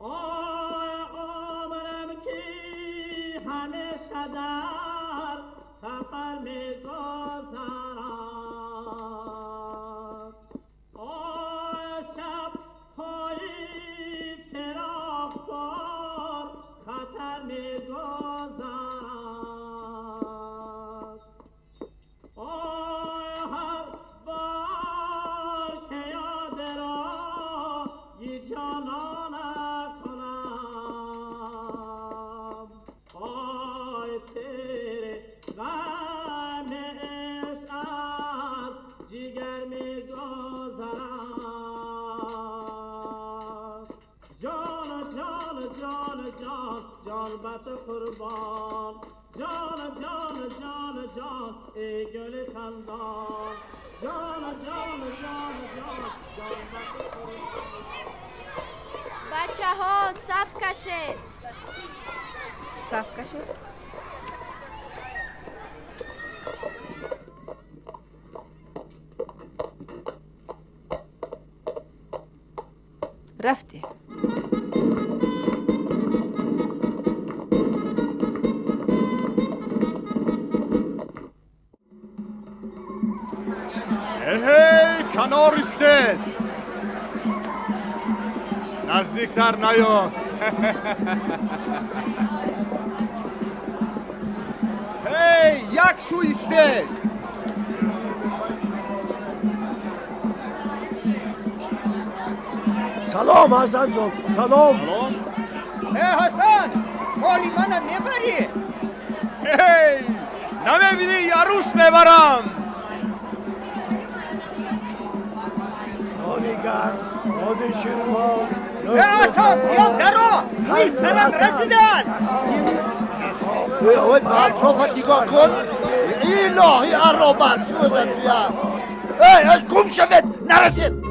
عمرم که همیشه در سفر می‌گذرد، آی شب های فراق بار خطر می‌گذرد، آی هر بار که یاد را جانان کنم، آی تیر غم عشق از جگر می‌گذرد. جان جان جان جان جان بت قربان، جان جان جان جان ای گل خندان، جان جان جان جان جان بت قربان. بچه ها صف کشید، صف کشید. رفتیم. هی کنار ایستید، نزدیکتر نیا. هی یک سو ایستید. سلام حسن جان. سلام. سلام. ای حسن، مالی منم میبری؟ هی نمیبینی عروس میبرم. نانیگر آد شیرمان. ای حسن بیا درو، روی سرم رسیده است. اوه به اطرافت نگاه کن. الهی عرابه سوزت بیا. ای گم شوید نرسید.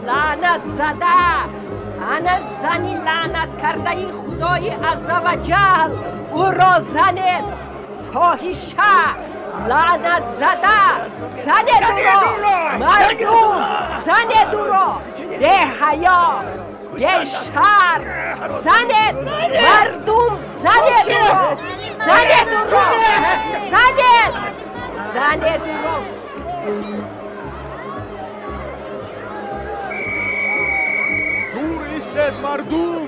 لعنت زده، انا زنی لعنت کرده ای خدای عزوجل، او را زنید فاحشه لعنت زده، زنید او را مردم، زنید او را به حیا به شر، زنید مردم، زنید او را، زنید او را، زنید، زنید او را. مردم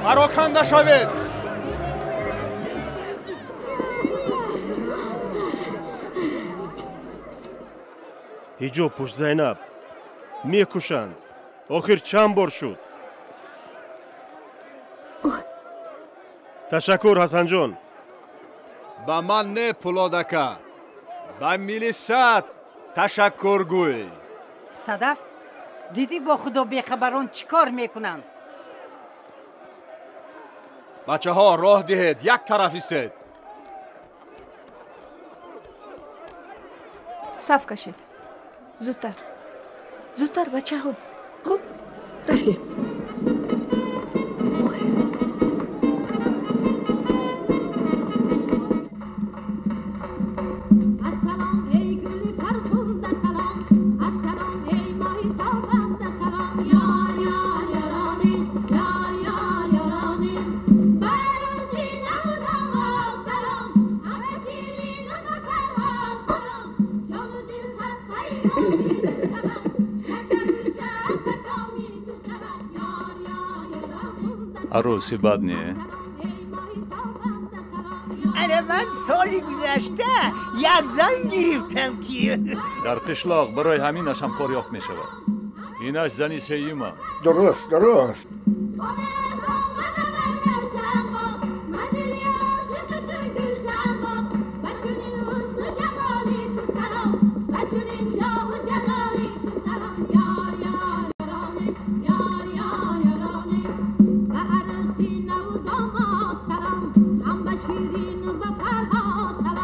پراکنده شوید. ҳиҷоб пӯш Зайнаб, мекушанд. Охир чанд бор шуд? Ташаккур Ҳасанҷон. Ба ман не Пулодака, ба милисат ташаккур гӯй. Садаф, дидӣ бо худо бехабарон чӣ кор мекунанд? Бачаҳо роҳ диҳед, як тараф истед. Саф кашед, зудтар, зудтар бачаҳо. Хуб рафтем. عروسی بد نیه؟ انا من سالی گذشته یک زن گرفتم که در قشلاق برای همینش هم کار یافت می شود. اینش زنی سیمه. درست درست. شیرین و فرهاد.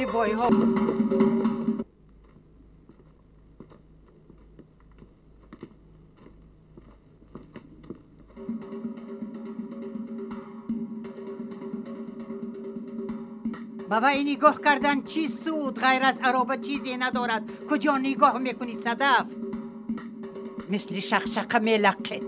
Кори бойҳо. Ба вай нигоҳ кардан чӣ суд, ғайр аз ароба чизе надорад. Куҷо нигоҳ мекунӣ, Садаф? Мисли шақшақа мелаққед.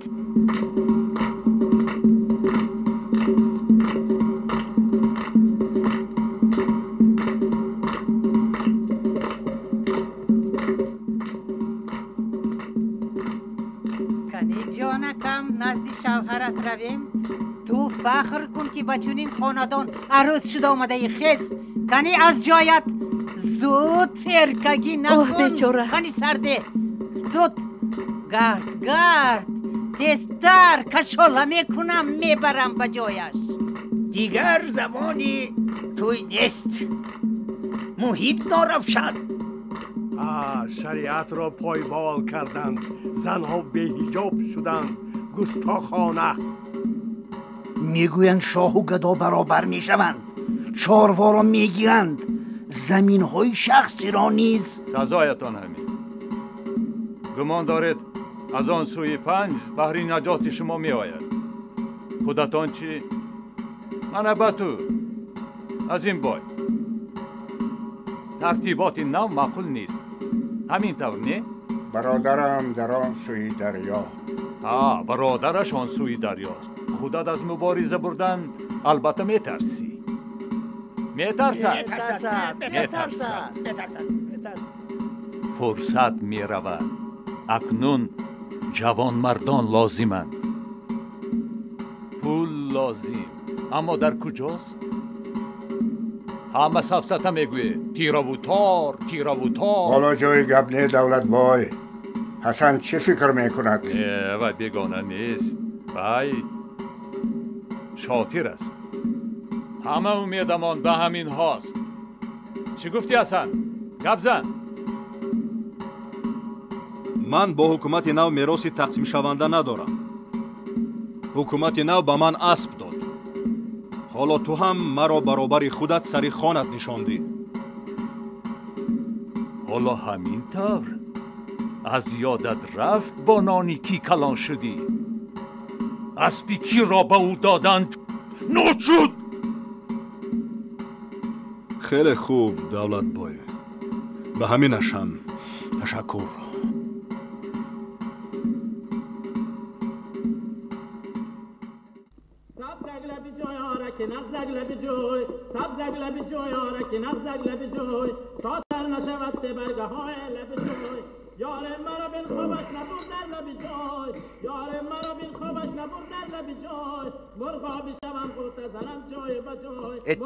Кани ҷонакам, назди шавҳарат равем. Ту фахр кун, ки ба чунин хонадон арӯс шуда омадаи. Хез, кани аз ҷоят, зуд, эркагӣ накун. Кани сарде, зуд гард, гард, тезтар, кашола мекунам, мебарам ба ҷояш. Дигар замони тӯй нест, муҳит норавшан. Шариатро пойбол карданд, занҳо беҳиҷоб шуданд, густохона. Мегӯянд, шоҳу гадо баробар мешаванд, чорворо мегиранд, заминҳои шахсиро низ. Сазоятон ҳамин. Гумон доред, аз он сӯи панҷ баҳри наҷоти шумо меояд? Худатон чӣ? Мана ба ту аз ин бой. Тартиботи нав маъқул нест, ҳамин тавр не? Бародарам дар он сӯи дарё. Ҳа, бародараш он сӯи дарёст. Худат аз мубориза бурдан албатта метарсӣ. Метарсад, метарсад. Фурсат меравад. Акнун ҷавонмардон лозиманд, пул лозим, аммо дар куҷост? Ҳама сафсата мегӯед: тираву тор, тираву тор. Ҳоло ҷои гап не, Давлатбой. Ҳасан чӣ фикр мекунад? Не, вай бегона нест, вай шотир аст. Ҳама умедамон ба ҳамин ҳост. Чӣ гуфтӣ, Ҳасан? Гап зан. Ман бо ҳукумати нав мероси тақсимшаванда надорам. Ҳукумати нав ба ман асп дод. Ҳоло ту ҳам маро баробари худат сари хонат нишондӣ. Ҳоло ҳамин тавр аз ёдат рафт, бо нони кӣ калон шудӣ? Аспи киро ба ӯ доданд? Ночуд. Хеле хуб, Давлатбой, ба ҳаминаш ҳам ташаккур.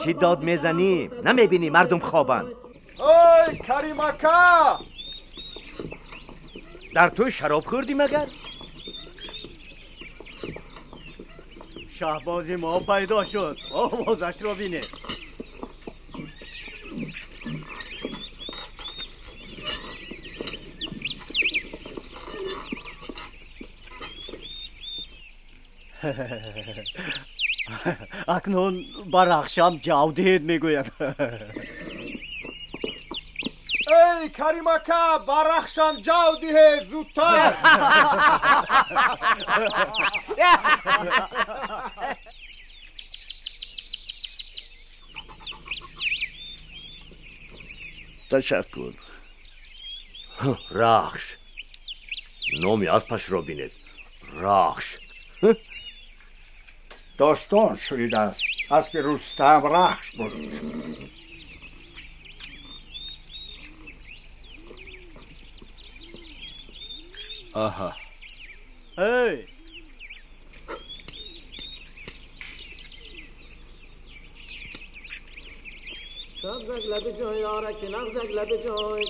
چی داد میزنی؟ نمیبینی مردم خوابند؟ ای کریمکا، در تو شراب خوردی مگر؟ شهباز ما پیدا شد، آوازش را بینه. акнун ба рахшам ҷав диҳед мегӯяд. Эй Каримака, ба рахшам ҷав диҳед зудтар. Ташаккур. Рахш, номи аспашро бинед. Рахш. Достон шунидааст, аспи Рустам Рахш буд. Аҳа. Эй! سبزک لب جوی آرک نغزک لب جوی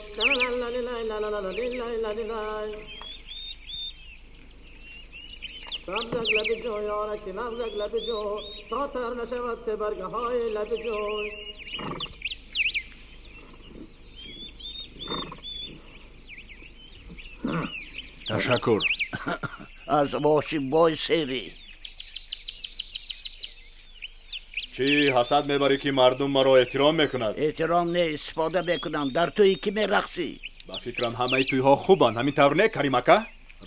سبزک لب جوی آرک نغزک لب جوی تا تر نشود سه برگه های لب جوی. تشکر. از باشی بای سری. Чӣ ҳасад мебарӣ ки мардум маро эҳтиром мекунад? Эҳтиром не, истифода мекунам. Дар тӯи кӣ мерақсӣ? Ба фикрам ҳамаи тӯйҳо хубанд. Ҳамин тавр не, Карим ака?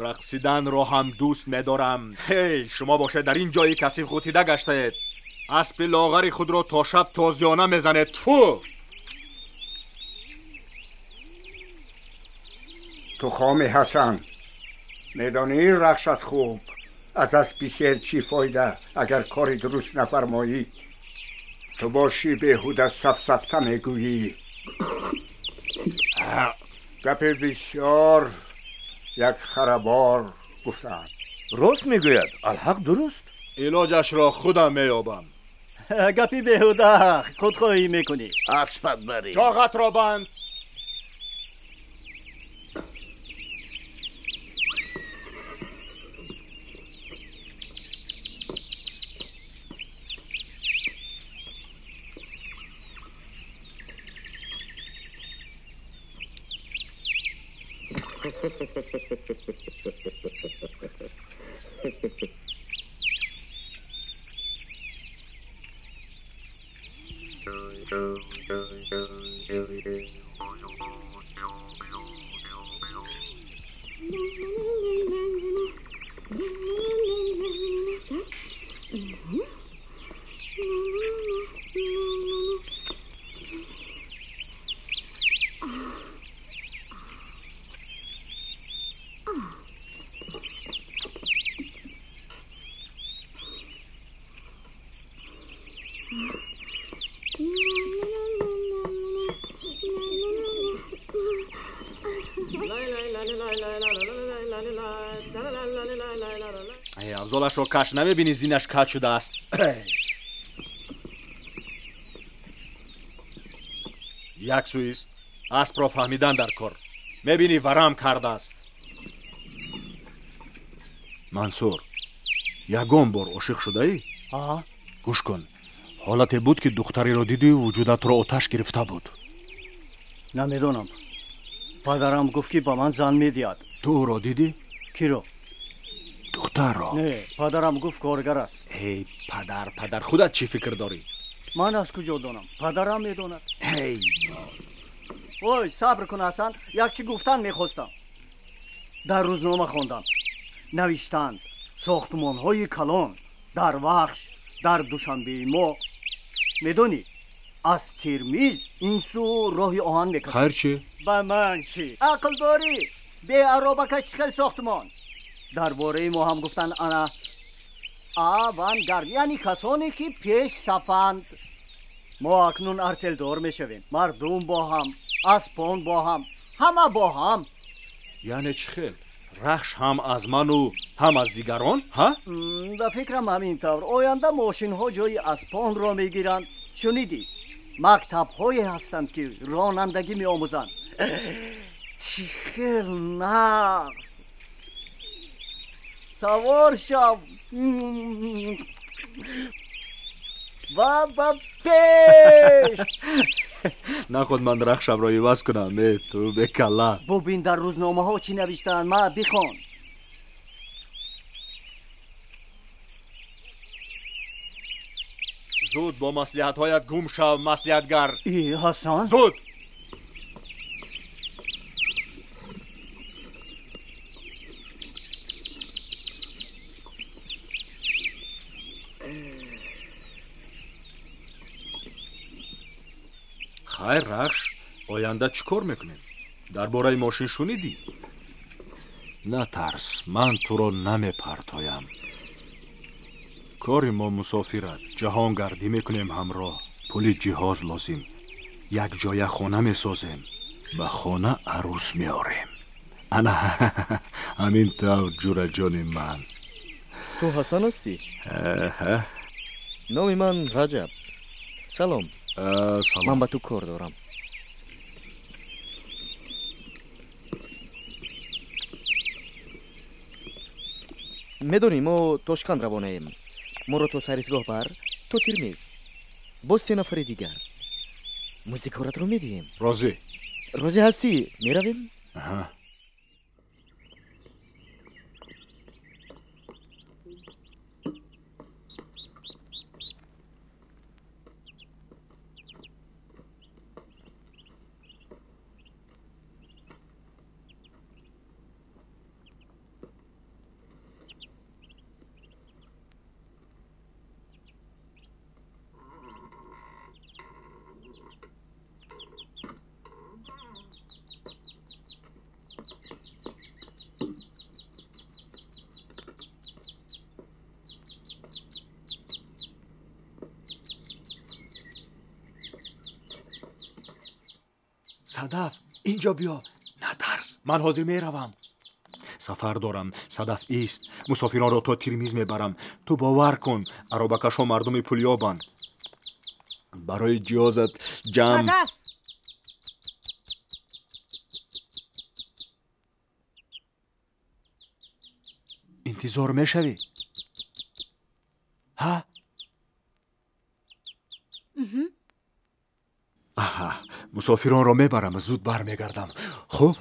Рақсиданро ҳам дӯст медорам. Ҳей, шумо бошед дар ин ҷои касиф ғутида гаштаед. Аспи лоғари худро то шаб тозиёна мезанед. Тфу! Ту хоми Ҳасан, медонӣ рақсат хуб. Аз аспи сер чӣ фойда агар кори дуруст нафармоӣ? Ту бошӣ беҳуда сафсатта мегӯӣ. Гапи бисёр як харабор гуфтаанд. Рост мегӯяд, алҳақ дуруст. Илоҷашро худам меёбам. Гапи беҳуда худхоҳӣ мекунӣ. Аспат барӣ. Чоғатро банд. Афзолашро каш намебинӣ, зинаш кач шудааст. Як сӯист аспро фаҳмидан дар кор. Мебинӣ варам кардааст. Мансур, ягон бор ошиқ шудаӣ? Гӯш кун, ҳолате буд ки духтареро дидию вуҷудатро оташ гирифта буд. Намедонам. Падарам гуфт ки ба ман зан медиҳад. Ту ӯро дидӣ? Киро? Духтарро. Не, падарам гуфт коргар аст. Эй падар, падар, худат чӣ фикр дорӣ? Ман аз куҷо донам? Падарам медонад. Эй ой, сабр кун Ҳасан, як чӣ гуфтан мехостам. Дар рӯзнома хондам, навиштанд сохтмонҳои калон дар Вахш, дар Душанбеи мо. Медонӣ, аз Термиз ин сӯ роҳи оҳан мекашад. Хайр чӣ? Ба ман чӣ? Ақл дорӣ? Беаробакаш чӣ хел сохтмон? Дар бораи мо ҳам гуфтанд ана авангард, яъне касоне ки пеш сафанд. Мо акнун артелдор мешавем. Мардум бо ҳам, аспон бо ҳам, ҳама бо ҳам. Яъне чӣ хел? Рахш ҳам аз ману ҳам аз дигарон, ҳа? Ба фикрам ҳамин тавр. Оянда мошинҳо ҷои аспонро мегиранд. Шунидӣ? Мактабҳое ҳастанд ки ронандагӣ меомӯзанд. Чӣ хел нағз! Савор шав ва ба пеш. Наход ман рахшамро иваз кунам. Э, ту бекалла. Бубин дар рӯзномаҳо чӣ навиштаанд. Ма бихон. Зуд бо маслиҳатҳоят гум шав, маслиҳатгар. И Ҳасан, зуд. Хайр, Рахш, оянда чӣ кор мекунем? Дар бораи мошин шунидӣ? Натарс, ман туро намепартоям. Кори мо мусофират, ҷаҳонгардӣ мекунем ҳамроҳ. Пули ҷиҳоз лозим. Як ҷоя хона месозем, ба хона арӯс меорем. Ана ҳамин тавр, ҷураҷони ман. Ту Ҳасан ҳастӣ? Номи ман Раҷаб. Салом. Салом. Ман ба ту кор дорам. Медонӣ, мо Тошканд равонаем. Моро то Саризгоҳ бар, то Термиз. Боз се нафари дигар. Музди коратро медиҳем. Розӣ. Розӣ ҳастӣ? Меравем? Аҳа. Садаф, инҷо биё, натарс, ман ҳозир меравам. Сафар дорам, Садаф ист. Мусофиронро то Тирмиз мебарам. Ту бовар кун, аробакашҳо мардуми пулёбанд. Барои ҷиҳозат ҷамъ. Садаф! Интизор мешавӣ? Ҳа? Аҳа, мусофиронро мебарам, зуд бармегардам. Хуб?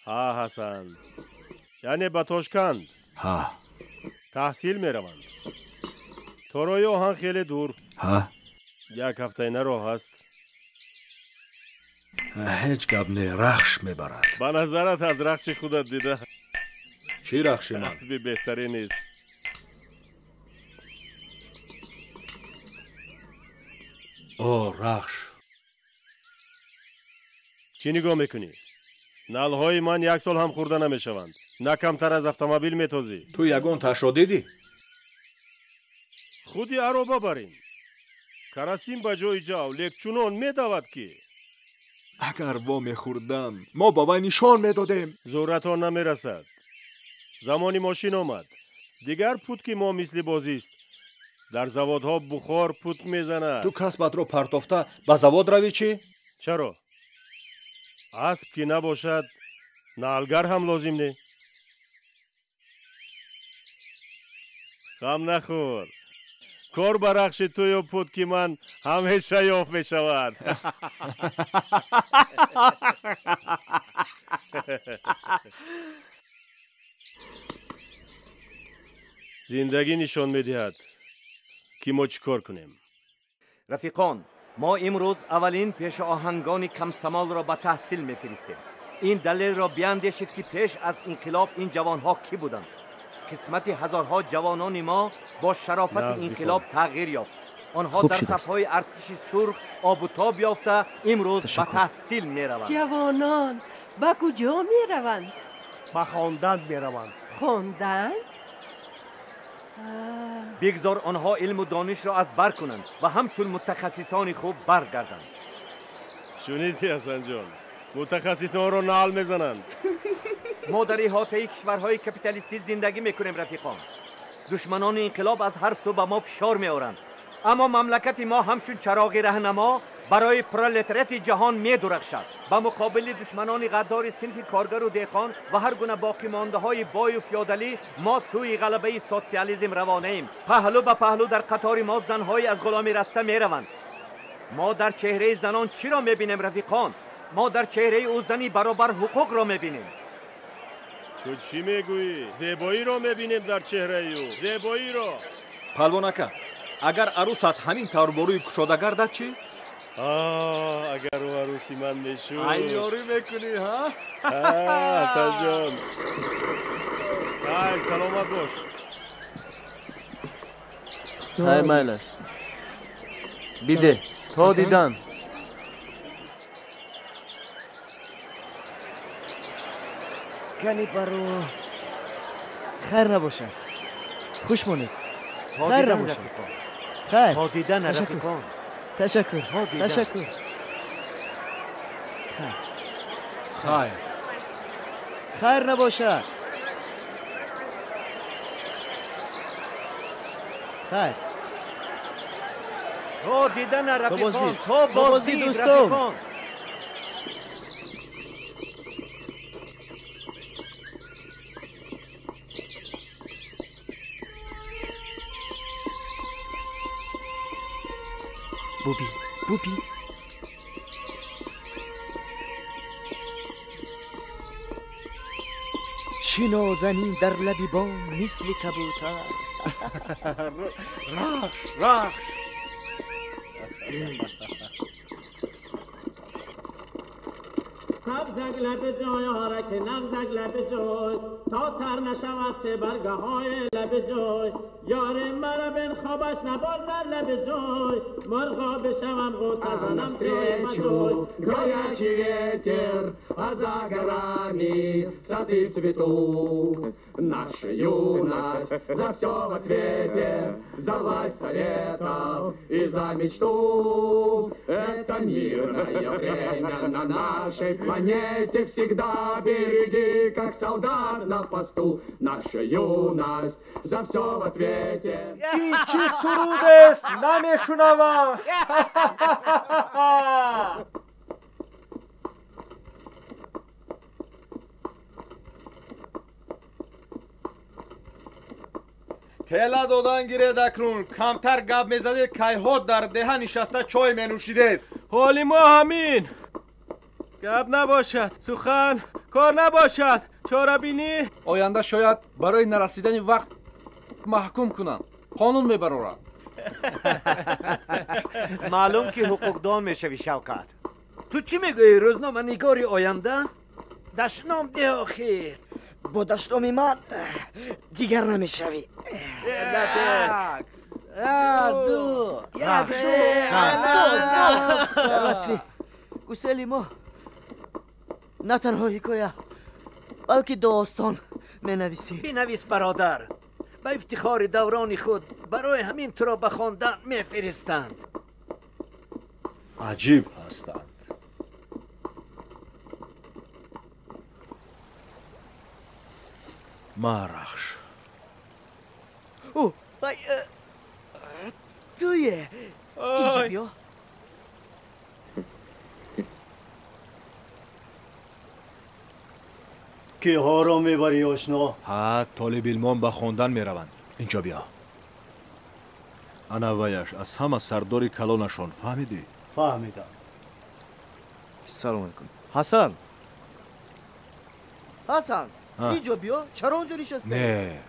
Ҳа, Ҳасан, яъне ба Тошканд? Ҳа. Таҳсил мераванд. То роҳи оҳан хеле дур. Ҳа. Як ҳафтаина роҳ аст. Ҳеҷ гап не, Рахш мебарад. Ба назарат аз рахши худат дида. Чӣ рахши ман? Асби беҳтаре нест. О, Рахш. Чӣ нигоҳ мекунӣ? Налҳои ман як сол ҳам хӯрда намешаванд. На камтар аз автомобил метозӣ. Ту ягон ташро дидӣ? Худи ароба барин. Карасин ба ҷои ҷав, лек чунон медавад ки. Агар во мехӯрдам, мо ба вай нишон медодем. Зӯратон намерасад. Замони мошин омад. Дигар путки мо мисли бозист. Дар заводҳо бухор пут мезанад. Ту касбатро партофта ба завод равӣ чӣ? Чаро? Асб ки набошад, налгар ҳам лозим не. Ғам нахӯр. Кор ба рахши тую путки ман ҳамеша ёфт мешавад. Зиндагӣ нишон медиҳад, ки мо чӣ кор кунем. Рафиқон, мо имрӯз аввалин пешоҳангони комсомолро ба таҳсил мефиристем. Ин далелро биандешед, ки пеш аз инқилоб ин ҷавонҳо кӣ буданд. Қисмати ҳазорҳо ҷавонони мо бо шарофати инқилоб тағйир ёфт. Онҳо дар сафҳои артиши сурх обу тоб ёфта имрӯз ба таҳсил мераванд. Ҷавонон ба куҷо мераванд? Ба хондан мераванд. Хондан? Бигзор онҳо илму донишро аз бар кунанд ва ҳамчун мутахассисони хуб баргарданд. Шунидӣ, Ҳасанҷон? Мутахассисонро нал мезананд. Мо дар иҳотаи кишварҳои капиталистӣ зиндагӣ мекунем, рафиқон. Душманони инқилоб аз ҳар сӯ ба мо фишор меоранд. Аммо мамлакати мо ҳамчун чароғи раҳнамо барои пролетариати ҷаҳон медурахшад. Ба муқобили душманони ғаддори синфи коргару деҳқон ва ҳар гуна боқимондаҳои бою феодалӣ мо сӯи ғалабаи социализм равонаем. Паҳлӯ ба паҳлӯ дар қатори мо занҳои аз ғуломи раста мераванд. Мо дар чеҳраи занон чиро мебинем, рафиқон? Мо дар чеҳраи ӯ зани баробар ҳуқуқро мебинем. Ту чӣ мегӯӣ? Зебоиро мебинем дар чеҳраи ӯ. Зебоиро. Палвонака, агар арӯсат ҳамин тавр бо рӯи кушода гардад чӣ? Агар ӯ арӯси ман мешуд. Айёрӣ мекунӣ, ҳа? Ҳасанҷон. Хайр, саломат бош. Ҳай, майлаш. Биде, то дидан. Кани баро. Хайр набошад. Хуш монед. Хайр набошад. Хайр. То дидан, рафиқон. Ташаккур. Ташаккур. Хайр. Хайр. Хайр набошад. Хайр. То дидан, рафиқон. То боздид, дӯстон. Бубин, бубин. Чӣ нозанин дар лаби бом мисли кабутар. Рахш, Рахш. قبضک لب جوی آرک نغزک لب جوی تا تر نشود سه برگه های لب جوی یار مرا بین خوابش نبار در لب جوی مرغا بشوم غوطه زنم جوی مجوی. Горячий ветер, а за горами сады цветут. Наша юность за все в ответе, за власть советов и за мечту. Это мирное время на нашей планете всегда береги, как солдат на посту. Наша юность за все в ответе. Ин чӣ сурудест? Намешунавам. Тела додан гиред акнун. Камтар гап мезадед, кайҳо дар деҳа нишаста чой менӯшидед. Ҳоли мо ҳамин. Гап набошад, сухан кор набошад, чорабинӣ. Оянда шояд барои нарасидани вақт маҳкум кунанд. Қонун мебароранд. Маълум ки ҳуқуқдон мешавӣ, Шавкат. Ту чӣ мегӯӣ, рӯзноманигори оянда? Дашном деҳ охир. Бо дашноми ман дигар намешавӣ. Як, ду, як, се. Дар васфи гусели мо на танҳо ҳикоя, балки достон менависӣ. Бинавис, бародар, ба ифтихори даврони худ. Барои ҳамин туро ба хондан мефиристанд. Аҷиб ҳастанд. Марахш. О, ай, туе. Инҷо биё. Киҳоро мебарӣ, ошно? Ҳа, толибилмон ба хондан мераванд. Инҷо биё. Ана ваяш аз ҳама сардори калонашон, фаҳмидӣ? Фаҳмидам. Салом алейкум. Ҳасан. Ҳасан, инҷо биё. Чаро онҷо нишастаӣ? Не.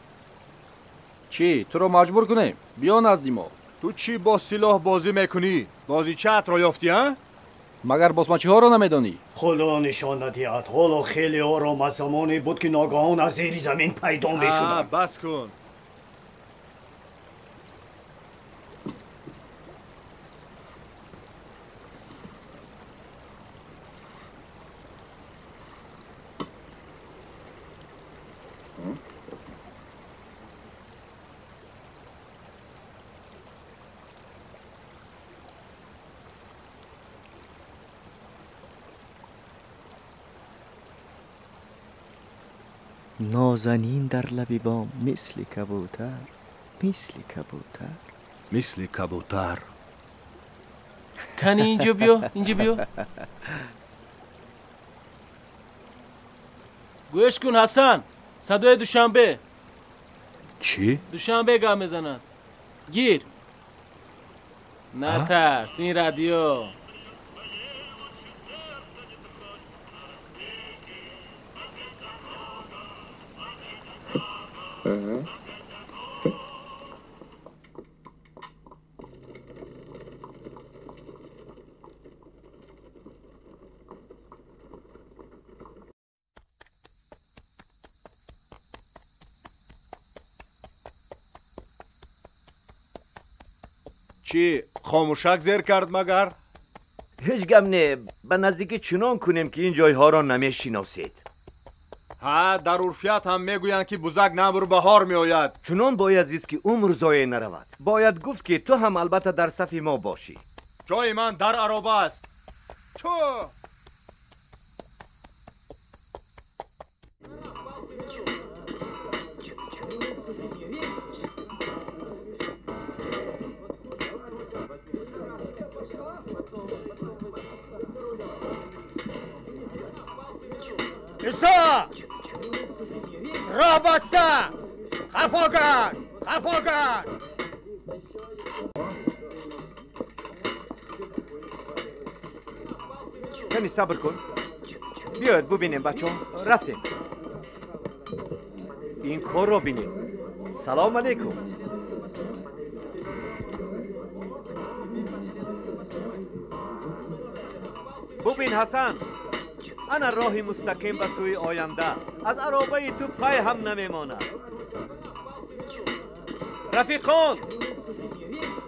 Чӣ, туро маҷбур кунем? Биё назди мо. Ту чӣ бо силоҳ бозӣ мекунӣ? Бозичаатро ёфтӣ, а? Магар босмачиҳоро намедонӣ? Худо нишон надиҳад. Ҳоло хеле ором аз замоне буд, ки ногаҳон аз зери замин пайдо мешуданд. Бас кун. Нозанин дар лаби бом мисли кабутар, мисли кабутар, мисли кабутар. Кани инҷо биё, инҷо биё. Гӯш кун, Ҳасан, садои Душанбе. Чӣ? Душанбе гап мезанад. Гир. Натарс, ин радио. Чӣ, хомӯшак зер кард магар? Ҳеҷ гап не, ба наздикӣ чунон кунем, ки ин ҷойҳоро намешиносед. Ҳа, дар урфият ҳам мегӯянд, ки бузак намр баҳор меояд. Чунон бояд зист, ки умр зоеъ наравад. Бояд гуфт, ки ту ҳам албатта дар сафи мо бошӣ. Ҷои ман дар ароба аст. Чӯ! Исто! Роҳ баста! Хафо кард! Хафо кард! Каме сабр кун. Биёед бубинем, бачаҳо. Рафтем. Ин корро бинед. Салом алейкум. Бубин, Ҳасан. Ана роҳи мустақим ба сӯи оянда. Аз аробаи ту пай ҳам намемонад. Рафиқон,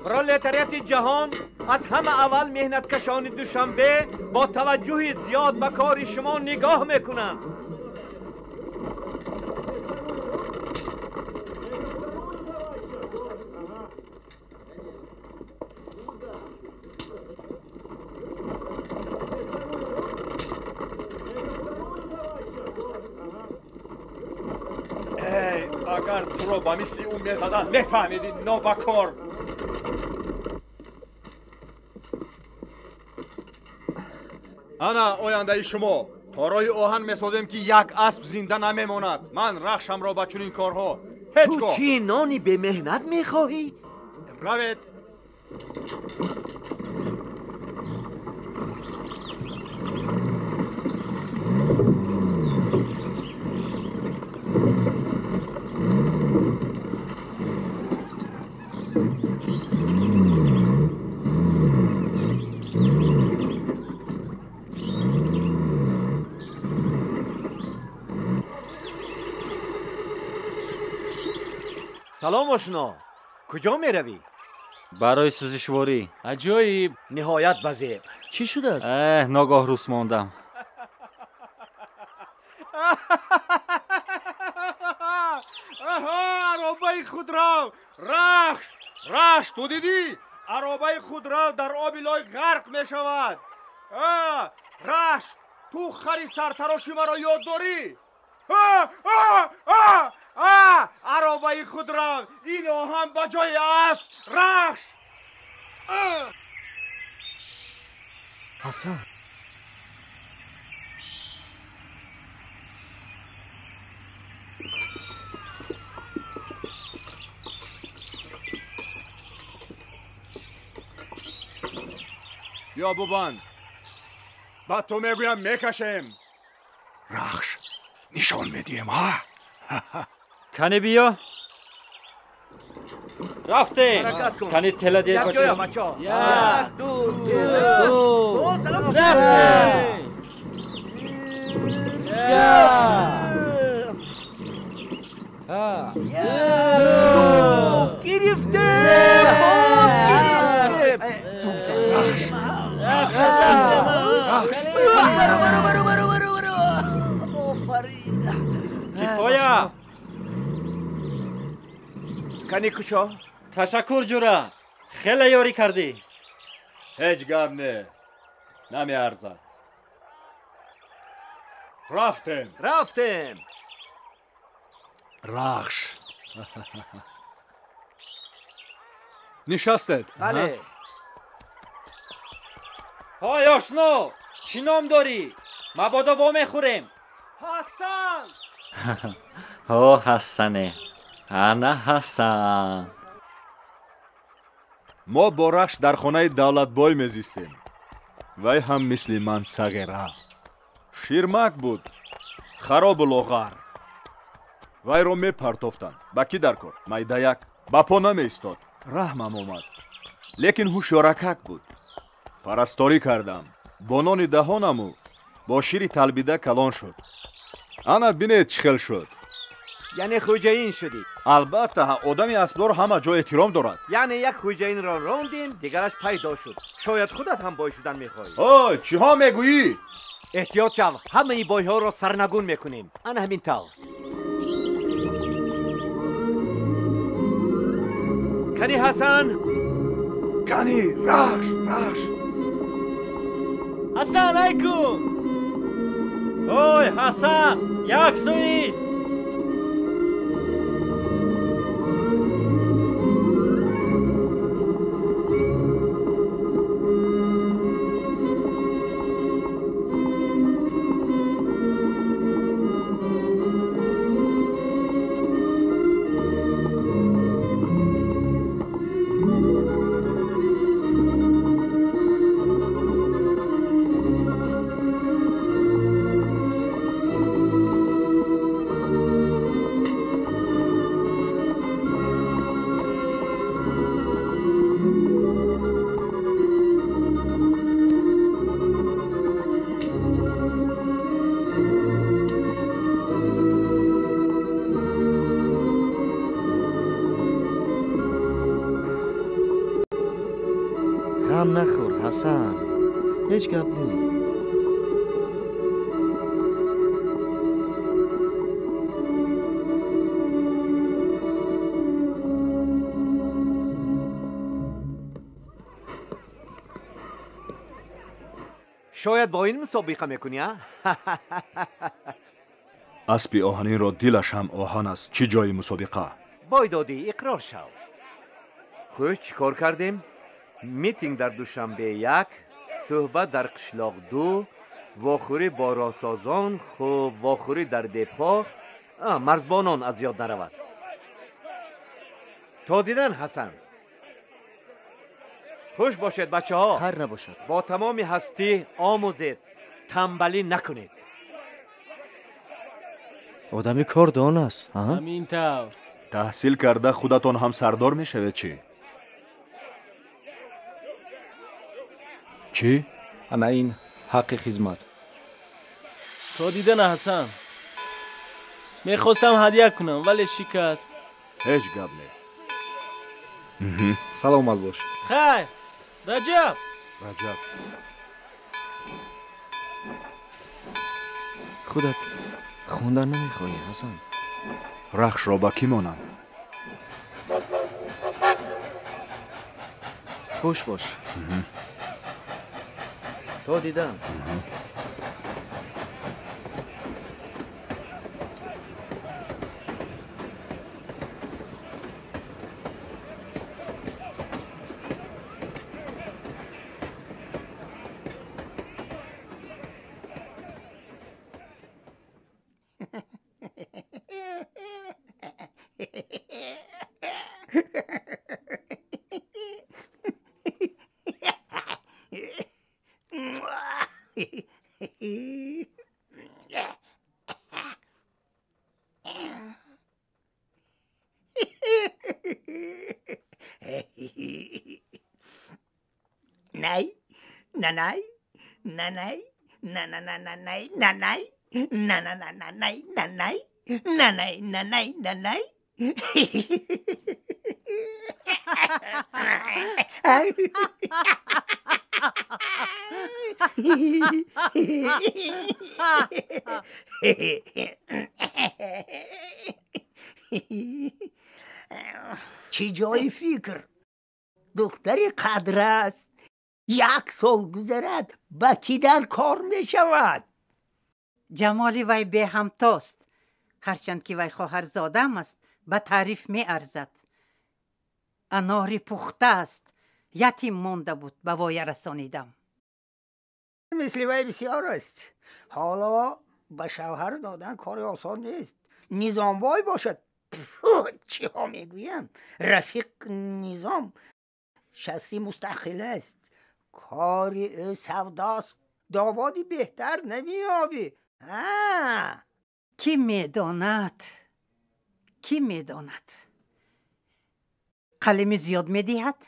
пролетариати ҷаҳон аз ҳама аввал меҳнаткашони Душанбе бо таваҷҷӯҳи зиёд ба кори шумо нигоҳ мекунанд. Агар туро ба мисли ӯ мезаданд, мефаҳмидӣ, нобакор. Ана ояндаи шумо. То роҳи оҳан месозем, ки як асп зинда намемонад. Ман рахшамро ба чунин корҳо ҳеҷ Ту гоҳ. чӣ, нони бемеҳнат мехоҳӣ? Равед. Салом, ошно, куҷо меравӣ? Барои сӯзишворӣ. Аҷоиб. Ниҳоят ба зеб. Чӣ шудааст? Эҳ, ногоҳ рӯс мондам. Аҳа, аробаи худрав! Рахш, Рахш, ту дидӣ? Аробаи худрав дар оби лой ғарқ мешавад. Рахш, ту хари сартароши маро ёд дорӣ? Аробаи худрав, ин оҳан ба ҷои асп. Рахш! Ҳасан. Ё бубанд, ба ту мегӯям, мекашем. Рахш, нишон медиҳем, ҳа? Кани биё. Рафтем. Ҳаракат кун. Кани тела дед. Якҷоя, бачаҳо. Як, ду, ду, боз. Рафтем. Ду, гирифтем, боз гирифтем. Баро, баро, баро, баро, баро, баро. Офарин. Кифоя. Кани кушо. Ташаккур, ҷура, хеле ёрӣ кардӣ. Ҳеҷ гап не, намеарзад. Рафтем. Рафтем. Рахш, нишастед? Бале. Ҳой, ошно, чӣ ном дорӣ? Мабодо вомехӯрем. Ҳасан. Ҳо, Ҳасане, ана Ҳасан. Мо бо Рахш дар хонаи давлатбой мезистем. Вай ҳам мисли ман сағира, ширмак буд, харобу лоғар. Вайро мепартофтанд. Ба кӣ дар кор, майдаяк ба по намеистод. Раҳмам омад, лекин ҳушёракак буд. Парасторӣ кардам, бо нони даҳонаму бо шири талбида калон шуд. Ана бинед, чӣ хел шуд. Яъне хӯҷаин шудӣ? Албатта, одами аспдор ҳама ҷо эҳтиром дорад. Яъне як хӯҷаинро рондем, дигараш пайдо шуд. Шояд худат ҳам бой шудан мехоҳӣ. Ой, чиҳо мегӯӣ? Эҳтиёт шав, ҳамаи бойҳоро сарнагун мекунем. Ана ҳамин тавр. Кани Ҳасан. Кани Рахш, Рахш. Ҳасан, ай кун. Ой, Ҳасан, як сӯист. Ғам нахӯр, Ҳасан. Ҳеҷ гап не. Шояд бо ин мусобиқа мекунӣ, а? Аспи оҳанинро дилаш ҳам оҳан аст. Чӣ ҷои мусобиқа? Бой додӣ, иқрор шав. Хуш, чӣ кор кардем? Митинг дар Душанбе 1, суҳбат дар қишлоқ 2, вохӯрӣ бо роҳсозон, хуб, вохӯрӣ дар депо, марзбонон аз ёд наравад. То дидан, Ҳасан. Хуш бошед, бачаҳо. Хайр набошад. Бо тамоми ҳастӣ омӯзед, тамбалӣ накунед. Одами кордон аст. Ҳамин тавр. Таҳсил карда худатон ҳам сардор мешавед чӣ? Чӣ? Ана ин ҳаққи хизмат. То дидана, Ҳасан. Мехостам ҳадя кунам, вале шикаст. Ҳеҷ гап не. Саломат бош. Хайр, Раҷаб. Раҷаб. Худат хондан намехоҳӣ, Ҳасан? Рахшро ба кӣ монам? Хуш бош. То дидан. Най, нанай, нанай, нананананай, нанай, нананананай, нанай, нанай, нанай, нанай. Чӣ ҷои фикр? Духтари қадр аст. Як сол гузарад, ба кӣ дар кор мешавад? Ҷамоли вай беҳамтост. Ҳарчанд ки вай хоҳарзодам аст, ба таъриф меарзад. Анори пухта аст. Ятим монда буд, ба воя расонидам. Мисли вай бисёр аст. Ҳоло ба шавҳар додан кори осон нест. Низомбой бошад. Чиҳо мегӯям? Рафиқ Низом шахси мустақил аст. Кори ӯ савдост. Домоди беҳтар намеёбӣ. Кӣ медонад? Кӣ медонад? Қалами зиёд медиҳад?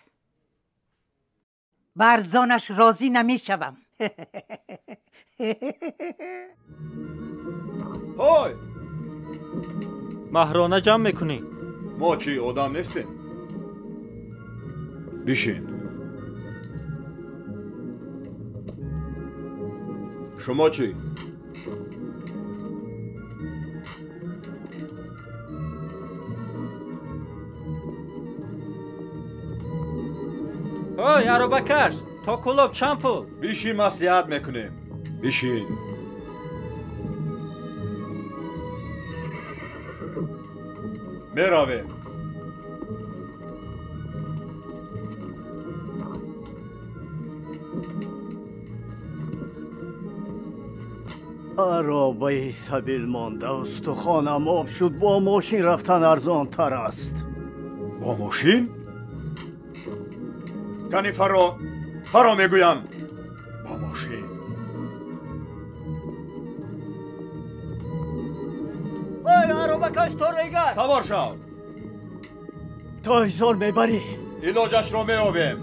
Ба арзонаш розӣ намешавам. Ҳой! Маҳрона ҷамъ мекунӣ? Мо чӣ, одам нестем? Бишин. Шумо чӣ? Ҳой, аробакаш, то Кӯлоб чанд пул? Бишин, маслиҳат мекунем. Бишин. Меравем. Аробаи сабил монда, устухонам об шуд. Бо мошин рафтан арзонтар аст. Бо мошин? Кани фаро, фаро мегӯям. Бо мошин. Ой, аробакаш то Регар. Савор шав. То Ҳисор мебарӣ. Илоҷашро меёбем.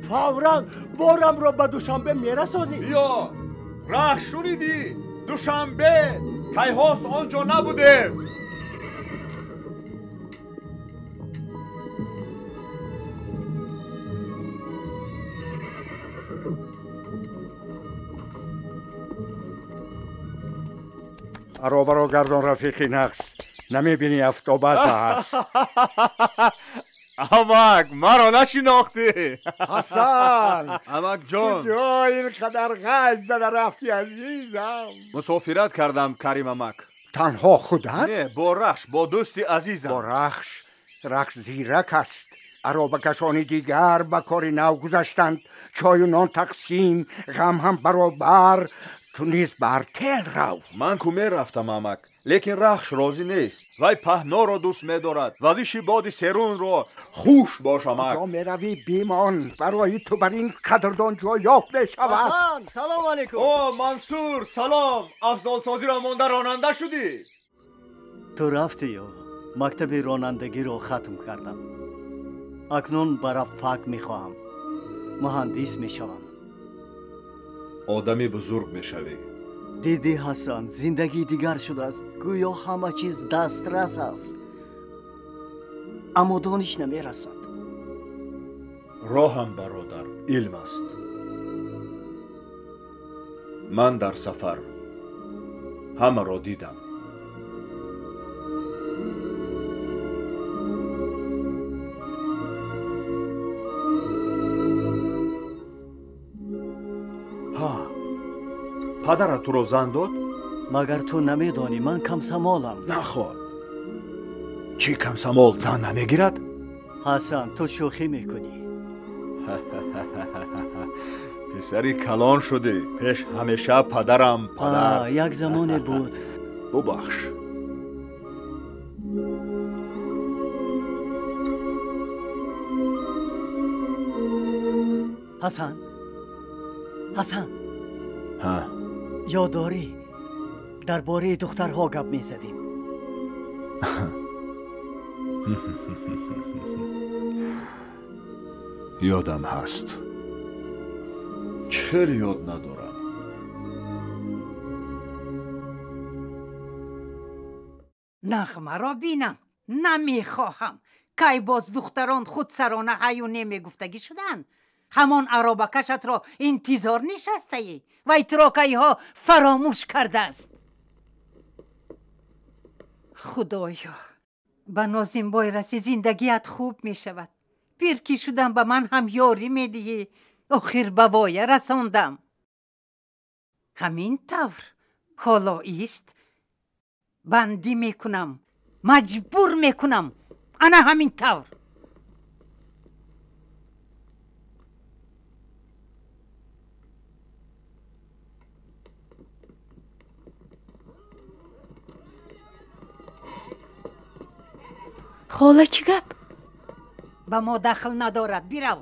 Фавран борамро ба Душанбе мерасонӣ. Биё, раҳ шунидӣ? Душанбе кайҳост он ҷо набудем. Аробаро гардон рафиқи нақс, намебинӣ афтобаз аст. Амак, маро нашинохтӣ? Ҳасан! Амакҷон! Куҷо ин қадар ғайб зада рафтӣ, азизам? Мусофират кардам, Карим амак. Танҳо худат? Не, бо Рахш, бо дӯсти азизам. Бо Рахш? Рахш зирак аст. Аробакашони дигар ба кори нав гузаштанд. Чою нон тақсим, ғам ҳам баробар. Ту низ ба артел рав. Ман ку мерафтам, амак, лекин Рахш розӣ нест. Вай паҳноро дӯст медорад, вазиши боди серунро. Хуш бош, амак. Куҷо меравӣ, бимон. Барои ту бар ин қадрдон ҷой ёфт мешавад. Ҳасан, салом алейкум. О, Мансур, салом. Афзалсозиро монда ронанда шудӣ? Ту рафтию мактаби ронандагиро хатм кардам. Акнун ба рабфак мехоҳам, муҳандис мешавам. Одами бузург мешавӣ. Дидӣ, Ҳасан, зиндагӣ дигар шудааст. Гӯё ҳама чиз дастрас аст, аммо дониш намерасад. Роҳам, бародар, илм аст. Ман дар сафар ҳамаро дидам. Ҳа, падарат туро зан дод? Магар ту намедонӣ, ман камсамолам. Наход, чӣ камсамол зан намегирад? Ҳасан, ту шӯхӣ мекунӣ. Писари калон шудӣ. Пеш ҳамеша падарам, падар. Як замоне буд. Бубахш. Ҳасан, Ҳасан. Ҳа? Ёд дорӣ, дар бораи духтарҳо гап мезадем? Ёдам ҳаст. Чел ёд надорам. Нағмаро бинам, намехоҳам. Кай боз духтарон худсарона ҳаю немегуфтагӣ шуданд? Ҳамон аробакашатро интизор нишастаӣ. Вай туро кайҳо фаромӯш кардааст. Худоё, ба Нозимбой расӣ, зиндагият хуб мешавад. Пир ки шудам, ба ман ҳам ёрӣ медиҳӣ. Охир ба воя расондам. Ҳамин тавр ҳоло ист, бандӣ мекунам, маҷбур мекунам. Ана ҳамин тавр. Хола, чӣ гап? Ба мо дахл надорад, бирав.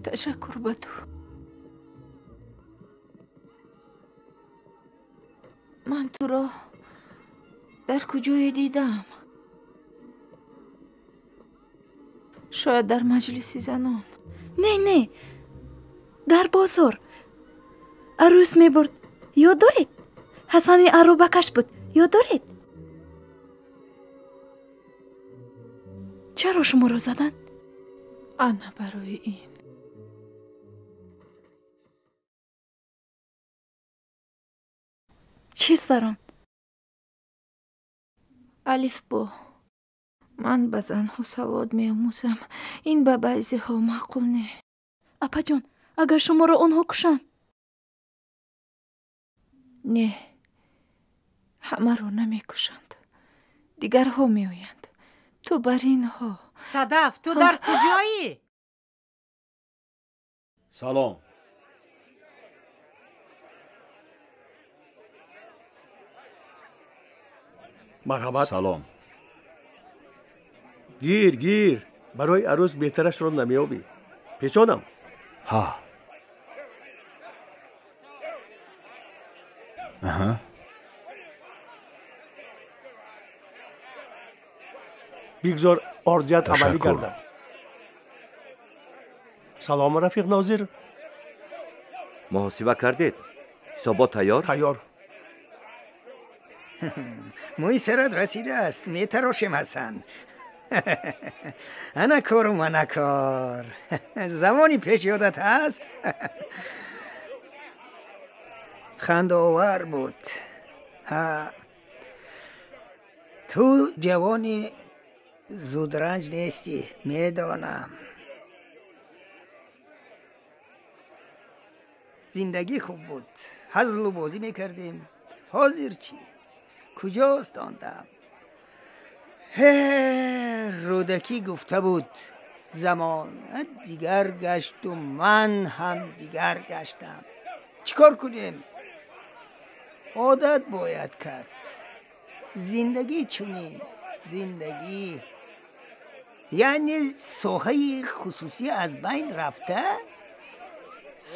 Ташаккур ба ту. Ман туро дар куҷое дидам? Шояд дар маҷлиси занон. Не, не, дар бозор. Арӯс мебурд. Ёд доред? Ҳасани аробакаш буд. Ёд доред? Чаро шуморо заданд? Ана барои ин. Чист дар он? Алифбо. Ман ба занҳо савод меомӯзам. Ин ба баъзеҳо маъқул не. Апаҷон, агар шуморо онҳо кушанд? Не, ҳамаро намекушанд. Дигарҳо меоянд. Ту бар инҳо. Садаф, ту дар куҷоӣ? Салом. Марҳамат. Салом. Гир, гир. Барои арӯс беҳтарашро намеёбӣ. Печонам. Ҳа. Аҳа. Бигзор орзият амалӣ гардад. Салом, рафиқ Нозир. Муҳосиба кардед? Ҳисобот тайёр? Тайёр. Мӯи сарат расидааст, метарошем, Ҳасан. Ана кору мана кор. Замони пеш ёдат ҳаст? Хандаовар буд. Ҳа, ту ҷавони зудранҷ нестӣ, медонам. Зиндагӣ хуб буд, ҳазлу бозӣ мекардем. Ҳозир чӣ? Куҷост он дам? Ҳе, Рӯдакӣ гуфта буд: замона дигар гашту ман ҳам дигар гаштам. Чӣ кор кунем? Одат бояд кард. Зиндагӣ чунин, зиндагӣ. Яъне соҳаи хусусӣ аз байн рафта,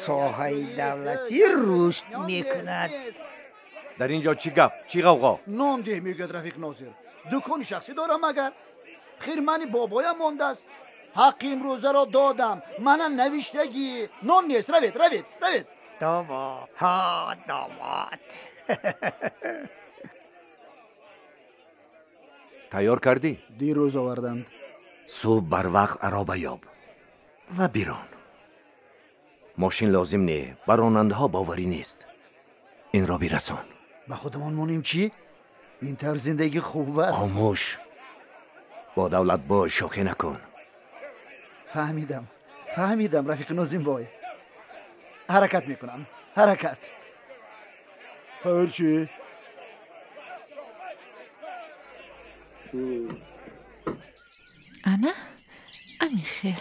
соҳаи давлатӣ рушд мекунад. Дар ин ҷо чӣ гап, чӣ ғавғо? Нон деҳ, мегӯяд рафиқ Нозир. Дукони шахсӣ дорам агар. Хирмани бобоям мондааст. Ҳаққи имрӯзаро додам. Мана навиштагӣ. Нон нест. Равед, равед, равед. Домод, ҳа, домод. Тайёр кардӣ? Дирӯз оварданд. Субҳ барвақт ароба ёб ва бирон. Мошин лозим не, ба ронандаҳо боварӣ нест. Инро бирасон. Ба худамон монем чӣ? Ин тавр зиндагӣ хуб аст. Хомӯш. Бо давлат бой шӯхӣ накун. Фаҳмидам, фаҳмидам, рафиқи Нозимбой. Ҳаракат мекунам, ҳаракат. Хайр чӣ? Ана амихел.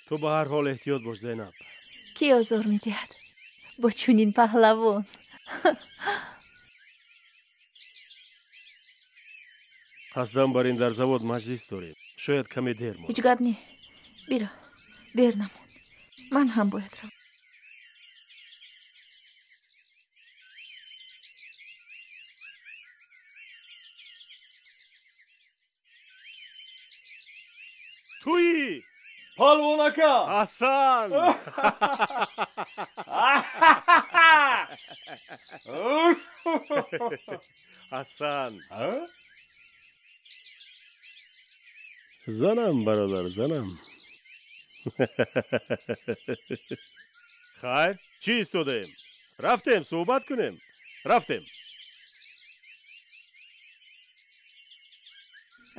Ту ба ҳар ҳол эҳтиёт бош, Зайнаб. Кӣ озор медиҳад бо чунин паҳлавон? Қасдан бар ин дар завод маҷлис дорем. Шояд каме дер монам. Ҳеҷ гап не. Биро, дер намон. Ман ҳам бояд равам. Туи! Палвон ака! Ҳасан! Ҳасан! Занам, бародар, занам. Хайр, чӣ истодаем? Рафтем, суҳбат кунем. Рафтем.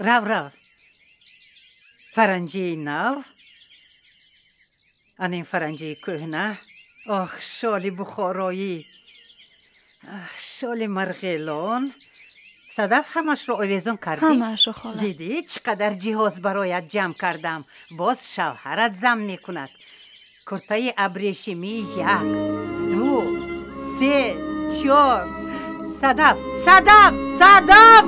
Рав, рав. Фаранҷии нав, ан ин фаранҷии кӯҳна. Ох, шоли бухороӣ, шоли марғелон. Садаф, ҳамашро овезон кардӣ? Ҳамаашро, хола. Дидӣ, чӣ қадар ҷиҳоз бароят ҷамъ кардам. Боз шавҳарат зам мекунад. Куртаи абрешимӣ 1, 2, 3, 4. Садаф, Садаф, Садаф!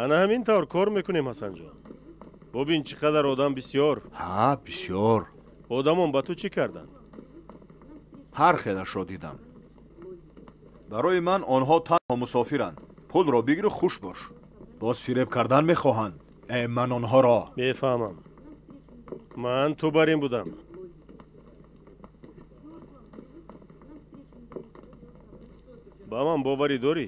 Ана ҳамин тавр кор мекунем, Ҳасанҷон. Бубин, чӣ қадар одам бисёр. Ҳа, бисёр. Одамон ба ту чӣ карданд? Ҳар хелашро дидам. Барои ман онҳо танҳо мусофиранд. Пулро бигиру хуш бош. Боз фиреб кардан мехоҳанд. Э, ман онҳоро мефаҳмам. Ман ту бар ин будам. Ба ман боварӣ дорӣ?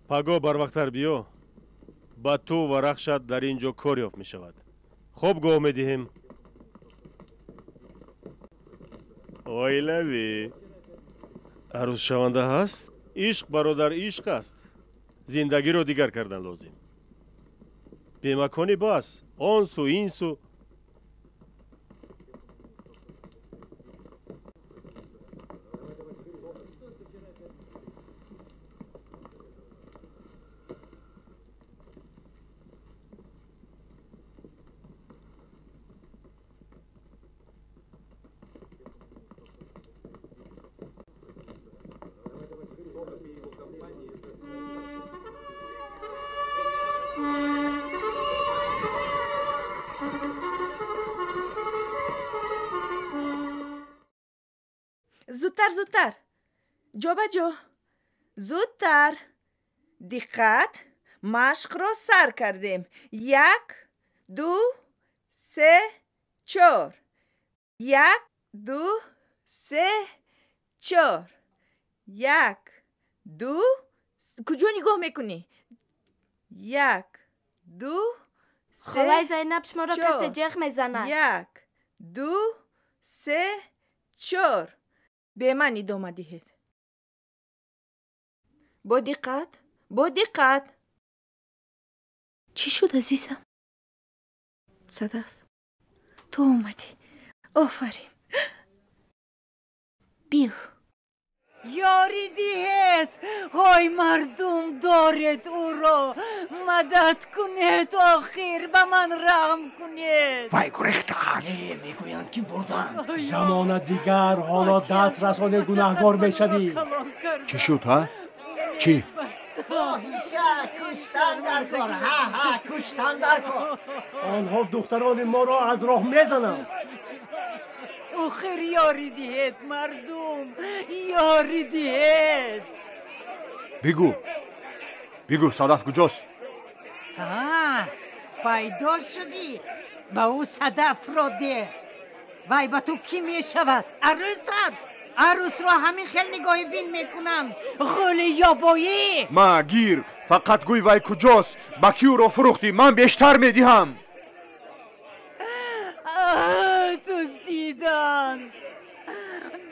Пагоҳ барвақттар биё, ба ту ва Рахшат дар ин ҷо кор ёфт мешавад. Хобгоҳ медиҳем. Оилавӣ. Арӯзшаванда ҳаст? Ишқ, бародар, ишқ аст. Зиндагиро дигар кардан лозим. Бемаконӣ бас, он су, ин су. Зудтар, зудтар, ҷобаҷо, зудтар. Диққат, машқро сар кардем. 1, 2, 3, 4. 1, 2, 3, 4. 1, 2. Куҷо нигоҳ мекунӣ? 1, 2, 3. Холаи Зайнаб, шуморо касе ҷеғ мезанад. 1, 2, 3, 4. Бе ман идома диҳед. Бо диққат, бо диққат. Чӣ шуд, азизам? Садаф, ту омадӣ. Офарин. Биё. Ёрӣ диҳед! Ҳой мардум, доред ӯро! Мадад кунед, охир ба ман раҳм кунед! Вай гурехтааст! Мегӯянд ки бурданд. Замона дигар, ҳоло даст расоне гунаҳгор мешавӣ. Чӣ шуд, ҳа? Чӣ? Фоҳиша, куштан дар кор! Ҳа, ҳа, куштан дар кор! Онҳо духтарони моро аз роҳ мезананд. Охир ёрӣ диҳед, мардум, ёрӣ диҳед. Бигӯ, бигӯ, Садаф куҷост? Ҳа, пайдо шудӣ. Ба ӯ Садафро деҳ. Вай ба ту кӣ мешавад? Арӯсат. Арӯсро ҳамин хел нигоҳи бин мекунанд. Ғули ёбоӣ. Ма гир, фақат гӯй вай куҷост. Ба кӣ ӯро фурӯхтӣ? Ман бештар медиҳам. Дуздиданд,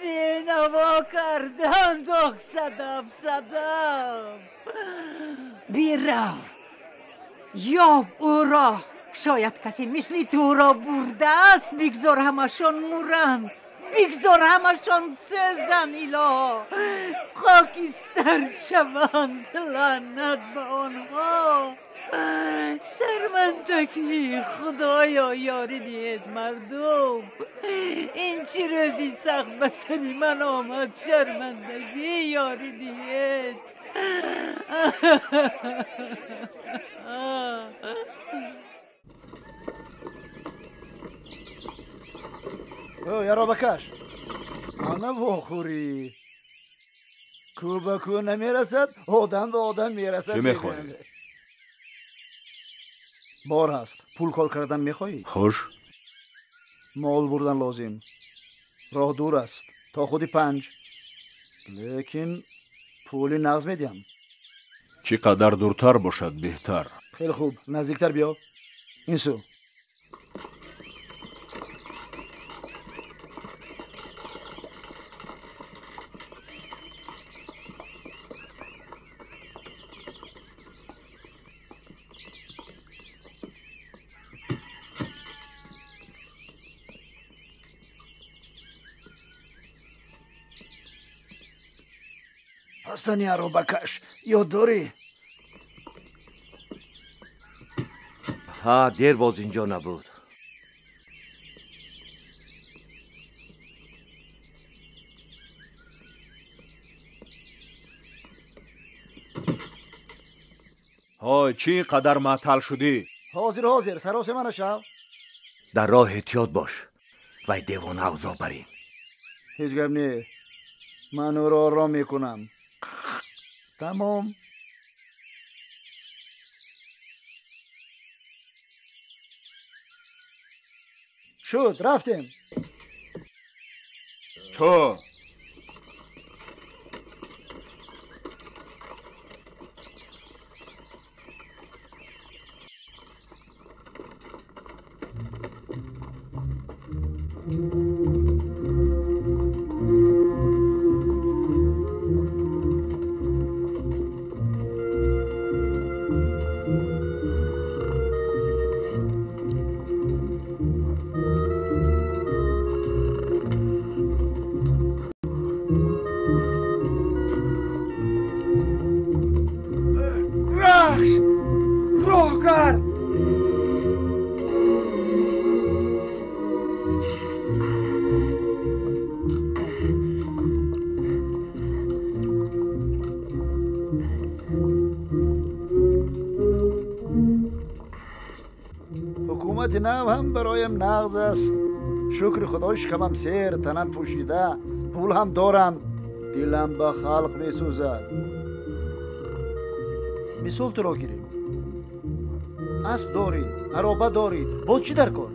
бенаво карданд. Ох, Садаф, Садаф, бирав, ёб ӯро. Шояд касе мисли туро бурдааст. Бигзор ҳамашон муранд, бигзор ҳамашон сӯзанд. Илоҳо, хокистар шаванд. Лаънат ба онҳо. Шармандагӣ, худоё, ёрӣ диҳед мардум. Ин чӣ рӯзи сахт ба сари ман омад. Шармандагӣ, ёрӣ диҳед. Яробакаш, ана вохӯрӣ. Кӯ ба кӯ намерасад, одам ба одам мерасад. Чӣ мехоҳӣ? Бор ҳаст. Пул кор кардан мехоҳӣ? Хуш. Мол бурдан лозим. Роҳ дур аст, то худи 5. Лекин пули нағз медиҳам. Чӣ қадар дуртар бошад, беҳтар. Хеле хуб, наздиктар биё. Ин су. Ҳасани аробакаш, ёд дорӣ? Ҳа, дер боз инҷо набуд. Ҳой, чӣ ин қадар маътал шудӣ? Ҳозир, ҳозир, саросема нашав. Дар роҳ эҳтиёт бош, вай девона авзоъ барин. Ҳеҷ гап не, ман ӯро ором мекунам. Тамом. Шуд, рафтем. Чо? Нав ҳам бароям нағз аст. Шукри худо, шикамам сер, танам пӯшида, пул ҳам дорам. Дилам ба халқ месӯзад. Мисол туро гирем. Асп дорӣ, ароба дорӣ, боз чӣ дар кор?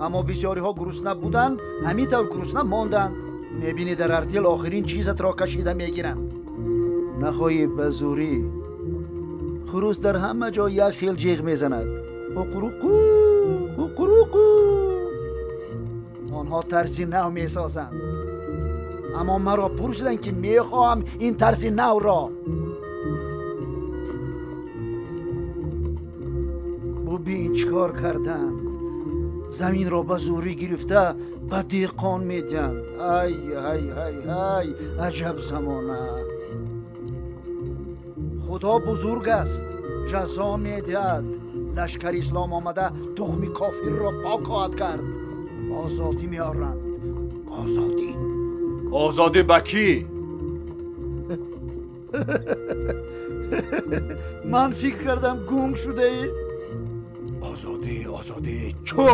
Аммо бисёриҳо гурусна буданд, ҳамин тавр гурусна монданд. Мебинӣ, дар артел охирин чизатро кашида мегиранд. Нахоҳӣ ба зӯрӣ. Хурӯс дар ҳама ҷо як хел ҷиғ мезанад. Қуқуруқу, қуқуруқу. Онҳо тарзи нав месозанд. Аммо маро пурсиданд, ки мехоҳам ин тарзи навро. Бубин, чӣ кор карданд. Заминро ба зӯрӣ гирифта ба деҳқон медиҳанд. Ай ай ай ай, аҷаб замона. Худо бузург аст, ҷазо медиҳад. Лашкари ислом омада тухми кофирро пок хоҳад кард. Озодӣ меоранд. Озодӣ. Озодӣ ба кӣ? Ман фикр кардам, гунг шудаӣ. Озодӣ, озодӣ чо?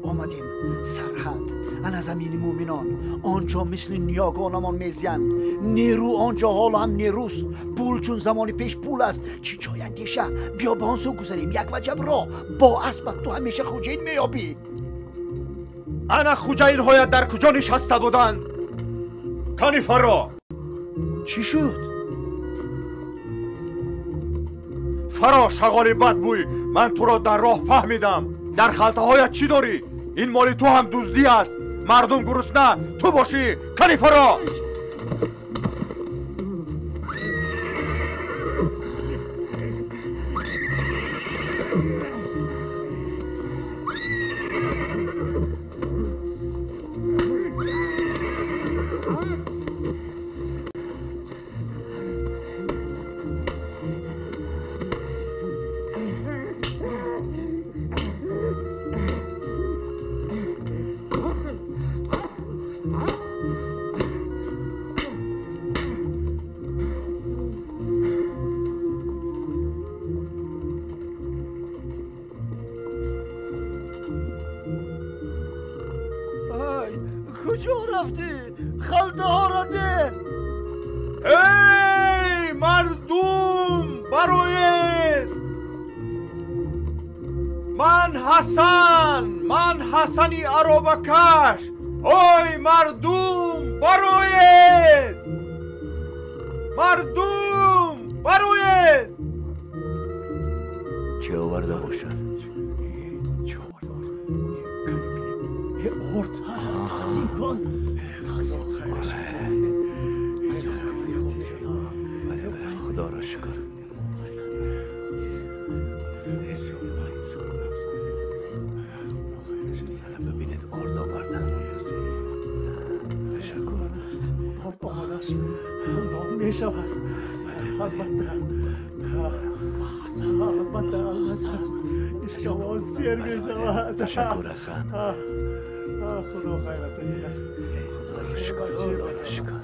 Омадем сарҳад, ана замини муъминон. Он ҷо мисли ниёгонамон мезиянд. Нерӯ он ҷо ҳоло ҳам нерӯст. Пул чун замони пеш пул аст. Чӣ ҷой андеша? Биё ба он сӯ гузарем. Як ваҷаб роҳ. Бо аспат ту ҳамеша хуҷаин меёбӣ. Ана хуҷаинҳоят дар куҷо нишаста буданд? Кани фаро? Чӣ шуд? Фаро, шағоли бадбӯй, ман туро дар роҳ фаҳмидам. Дар халтаҳоят чӣ дорӣ? Ин моли ту ҳам дуздӣ аст. Мардум гурусна, ту бошӣ. Кани фаро? Куҷо рафтӣ? Халтаҳоро деҳ. Эй мардум, бароед! Ман Ҳасан, ман Ҳасани аробакаш. Ой мардум, бароед! Мардум, бароед! Чӣ оварда бошад? Чӣ оварда бошад? Орд. Худоро шукр. Бибинед, орд овардам. Ташаккур. Орд омадааст. Нон мешавад. Албатта. Албатта, албатта. Ишкамон сер мешавад. Ташаккур, Ҳасан. Худо хайрат диҳад. Худоро шукр, худоро шукр.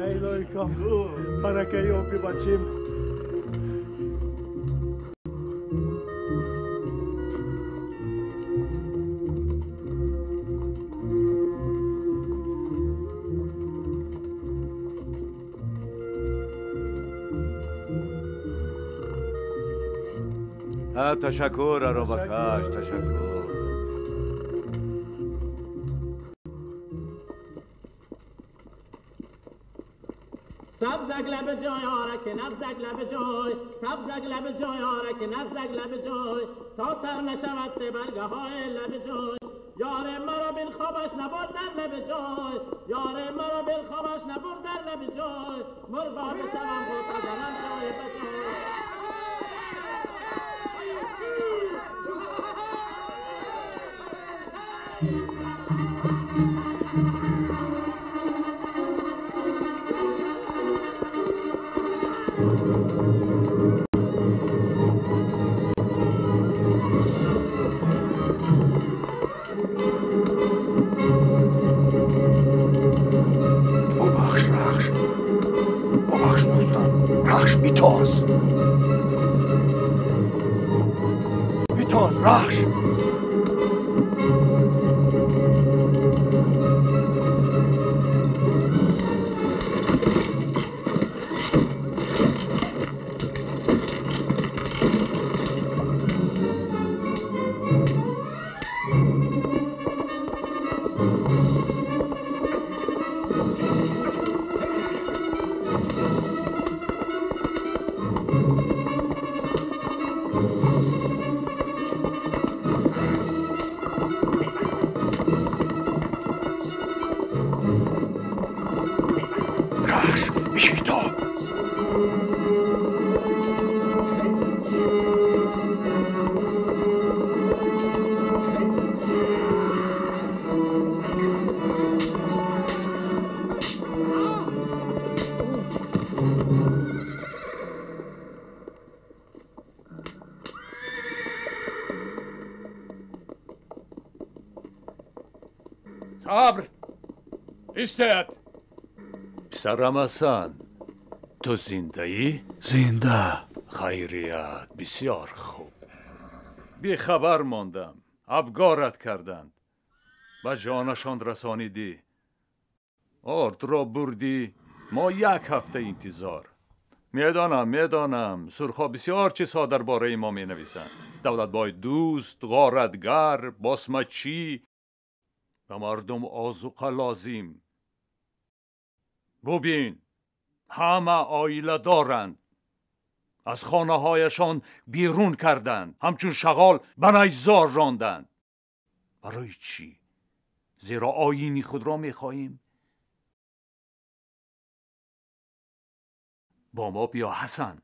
Эй илоҳиком, барака ёби бачим. Ташаккур, аробакаш, ташаккур. سبزک لب جای آره که نغزک لب جای، سبزک لب جای آره که نغزک لب جای، تا تر نشود سه برگه های لب جای. یار مرا بین خوابش نبرد در لب جای، یار مرا بین خوابش نبرد در لب جای، مرغا بشوم غوطه زنم جای به جای. ببخش رخش، ببخش دوستم، رخش بیتاز، بیتاز رخش. صبر ایستاد. پسرم حسن، تو زنده ای؟ زنده. خیریت، بسیار خوب. بی خبر ماندم، ابگارت کردند، به جانشان رسانیدی، آرد را بردی. ما یک هفته انتظار. میدانم میدانم سرخا بسیار چیزها درباره ما می نویسند. دولت بای دوست، غارتگر، باسمچی. به مردم آذوقه لازم. ببین همه عائله دارند، از خانه هایشان بیرون کردند، همچون شغال به نیزار راندند. برای چی؟ زیرا آیینی خود را میخواهیم. با ما بیا حسن،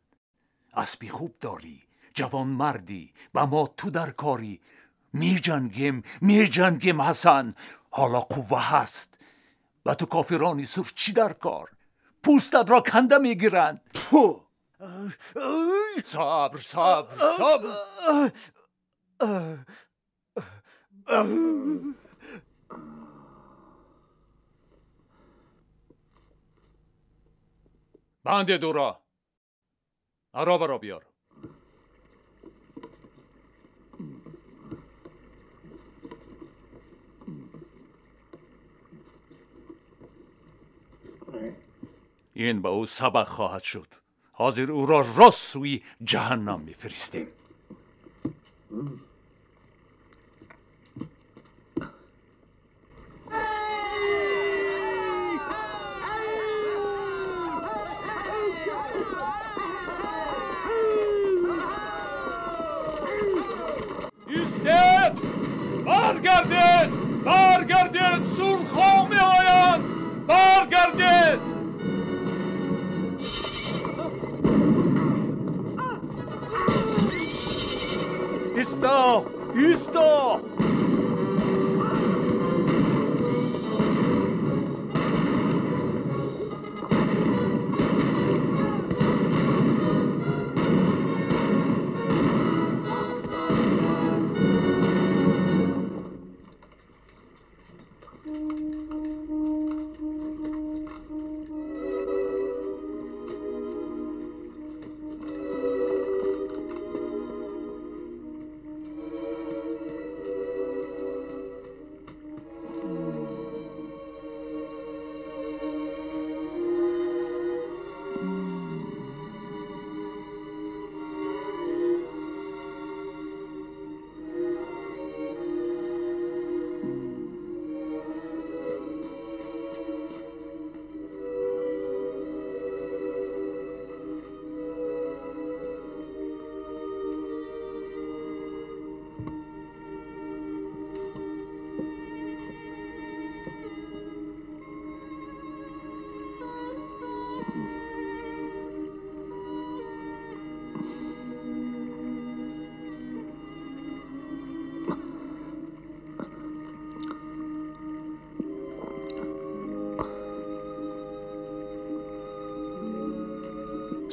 اسبی خوب داری، جوان مردی، به ما تو در کاری. می جنگیم، می جنگیم حسن، حالا قوه هست. و تو کافرانی سرخ چی در کار؟ پوستت را کنده میگیرند. صبر صبر صبر. بند دورا، عرابه را بیار. این به او سبق خواهد شد. حاضر او را راست سوی جهنم میفرستیم. ایستید! برگردید! برگردید! سرخ‌ها میآیند! برگردید! ایستا! ایستا!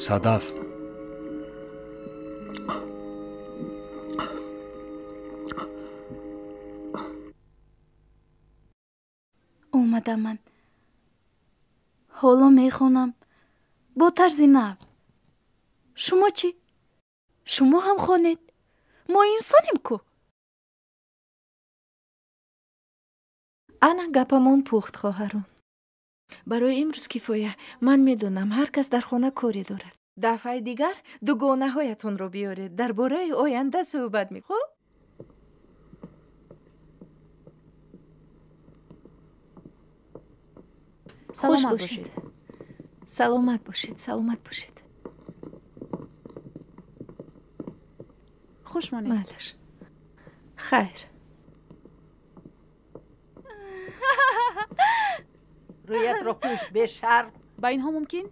Садаф. Омадам ман. Ҳоло мехонам бо тарзи нав. Шумо чӣ? Шумо ҳам хонед. Мо инсонем ку. Ана гапамон пухт, хоҳарон. Барои имрӯз кифоя. Ман медонам, ҳар кас дар хона коре дорад. Дафъаи дигар дугонаҳоятонро биёред. Дар бораи оянда суҳбат мекунем. Хуб? Хуш бошед. Саломат бошед, саломат бошед. Хуш монед. Майлаш. Хайр. Рӯятро пӯш, бешарм. Ба инҳо мумкин?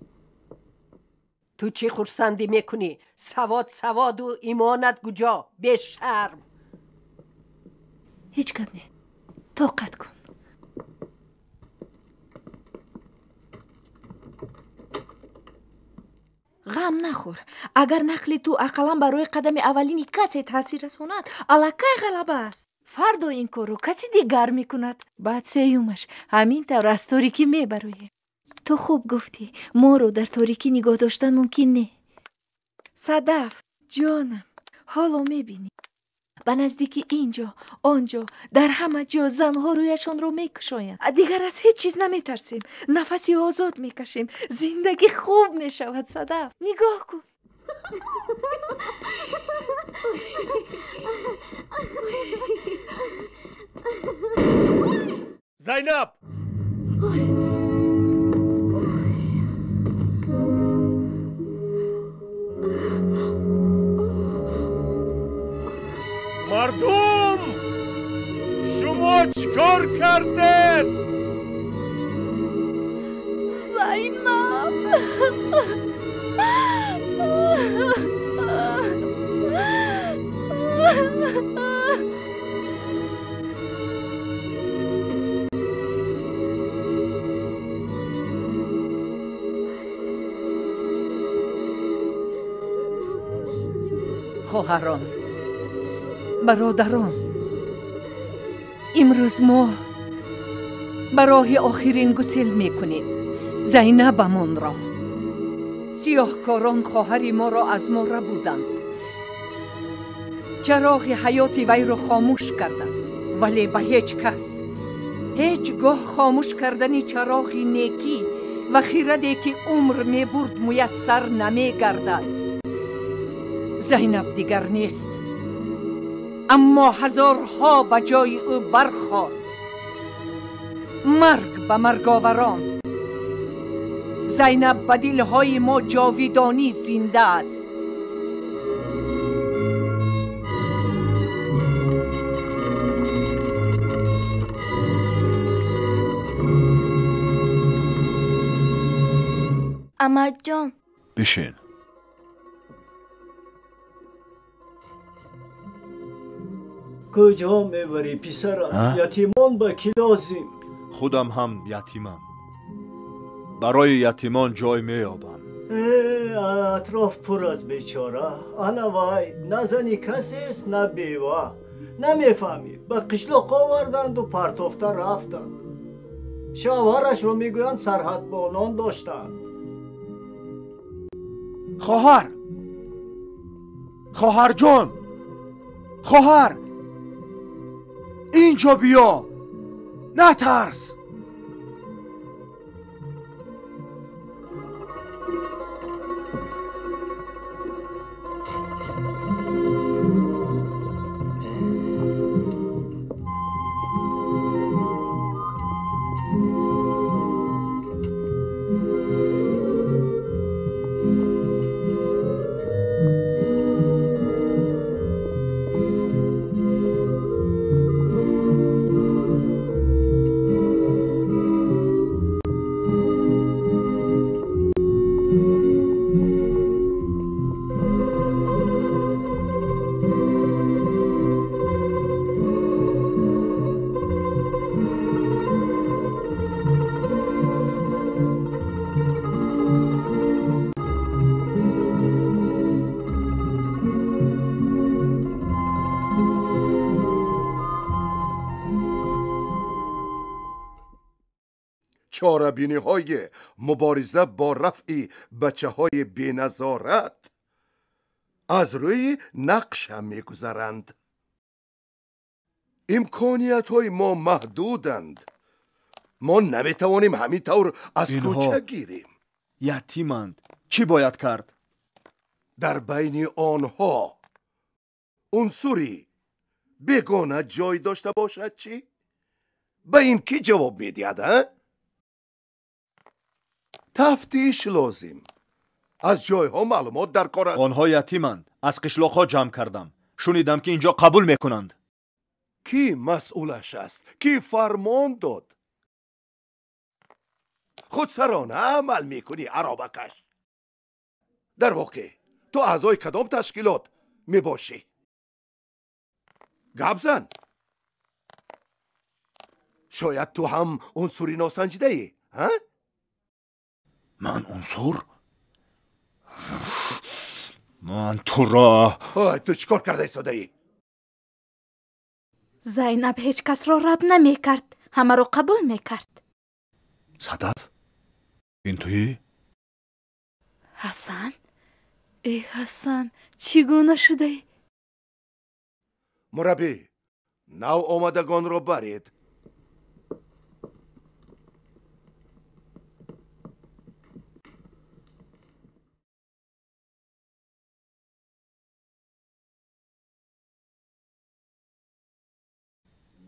Ту чӣ хурсандӣ мекунӣ? Савод саводу имонат куҷо? Бешарм. Ҳеҷ гап не. Тоқат кун. Ғам нахӯр. Агар нақли ту ақаллан барои қадами аввалини касе таъсир расонад, аллакай ғалаба аст. Фардо ин корро каси дигар мекунад. Баъд сеюмаш ҳамин тавр аз торикӣ мебароем. Ту хуб гуфтӣ, моро дар торикӣ нигоҳ доштан мумкин не. Садаф, ҷонам, ҳоло мебинӣ. Ба наздики ин ҷо, он ҷо, дар ҳама ҷо занҳо рӯяшонро мекушоянд. Дигар аз ҳеҷ чиз наметарсем. Нафаси озод мекашем. Зиндагӣ хуб мешавад, Садаф. Нигоҳ кун. Зайнаб! Мардум! Шумо чӣ кор кардед? Зайнаб! Хоҳарон, бародарон, имрӯз мо ба роҳи охирин гусел мекунем Зайнабамонро. Сиёҳкорон хоҳари моро аз мо рабуданд. Чароғи ҳаёти вайро хомӯш карданд, вале ба ҳеҷ кас ҳеҷ гоҳ хомӯш кардани чароғи некӣ ва хираде ки умр мебурд муяссар намегардад. Зайнаб дигар нест, аммо ҳазорҳо ба ҷои ӯ бархост. Марг ба марговарон. Зайнаб ба дилҳои мо ҷовидонӣ зинда аст. Амакҷон. Бишин. Куҷо мебарӣ, писарам? Ятимон ба кӣ лозим? Худам ҳам ятимам. Барои ятимон ҷой меёбам. Атроф пур аз бечора. Ана вай, на зани касест, на бева. Намефаҳмӣ, ба қишлоқ оварданду партофта рафтанд. Шавҳарашро мегӯянд сарҳадбонон доштанд. Хоҳар! Хоҳарҷон! Хоҳар! Инҷо биё! Натарс! Чорабиниҳои мубориза бо рафъи бачаҳои беназорат аз рӯи нақша мегузаранд. Имкониятҳои мо маҳдуданд. Мо наметавонем ҳамин тавр аз кӯча гирем. Ятиманд. Чӣ бояд кард? Дар байни онҳо унсури бегона ҷой дошта бошад чӣ? Ба ин кӣ ҷавоб медиҳад, а? Тафтиш лозим. Аз ҷойҳо маълумот дар кор аст. Онҳо ятиманд. Аз қишлоқҳо ҷамъ кардам. Шунидам ки инҷо қабул мекунанд. Кӣ масъулаш аст? Кӣ фармон дод? Худсарона амал мекунӣ, аробакаш. Дар воқеъ ту аъзои кадом ташкилот мебошӣ? Гап зан. Шояд ту ҳам унсури носанҷидаӣ, ҳа? Ман унсур? Ман туро... Ой, ту чӣ кор карда истодаӣ? Зайнаб ҳеҷ касро рад намекард, ҳамаро қабул мекард. Садаф, ин туӣ? Ҳасан? Эй Ҳасан, чӣ гуна шудаӣ? Мураббӣ, нав омадагонро баред.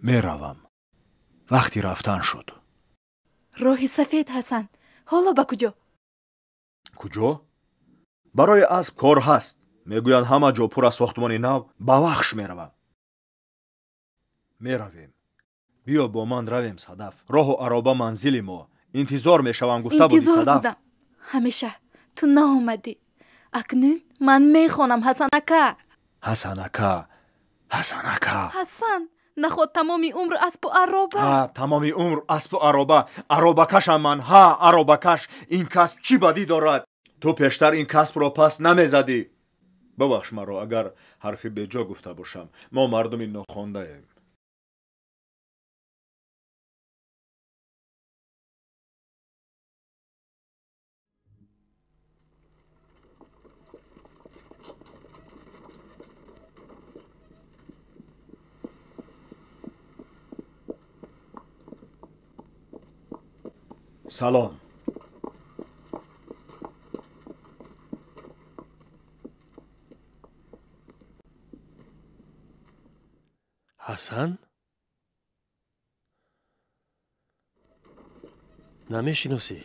Меравам. Вақти рафтан шуд. Роҳи сафед, Ҳасан. Ҳоло ба куҷо? Куҷо? Барои асб кор ҳаст. Мегӯянд ҳама ҷо пур аз сохтмони нав. Ба Вахш меравам. Меравем. Биё бо ман равем, Садаф. Роҳу ароба манзили мо. Интизор мешавам, гуфта будӣ, Интизор Садаф. будам. Ҳамеша. Ту наомадӣ. Акнун ман мехонам, Ҳасанака. Ҳасанака, Ҳасанака. Ҳасан, наход тамоми умр аспу ароба. Ҳа, тамоми умр аспу ароба. Аробакашам ман, ҳа, аробакаш. Ин касб чӣ бадӣ дорад? Ту пештар ин касбро пас намезадӣ. Бубахш маро, агар ҳарфи беҷо гуфта бошам. Мо мардуми нохондаем. Салом. Ҳасан? Намешиносӣ?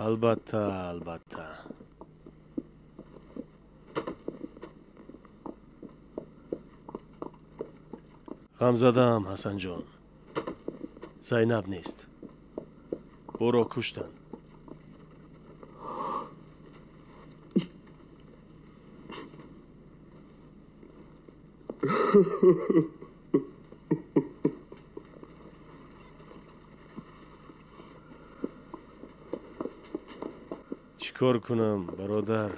Албатта, албатта. Ғамзадаам, Ҳасанҷон. Зайнаб нест. Ӯро куштанд. Чӣ кор кунам, бародар?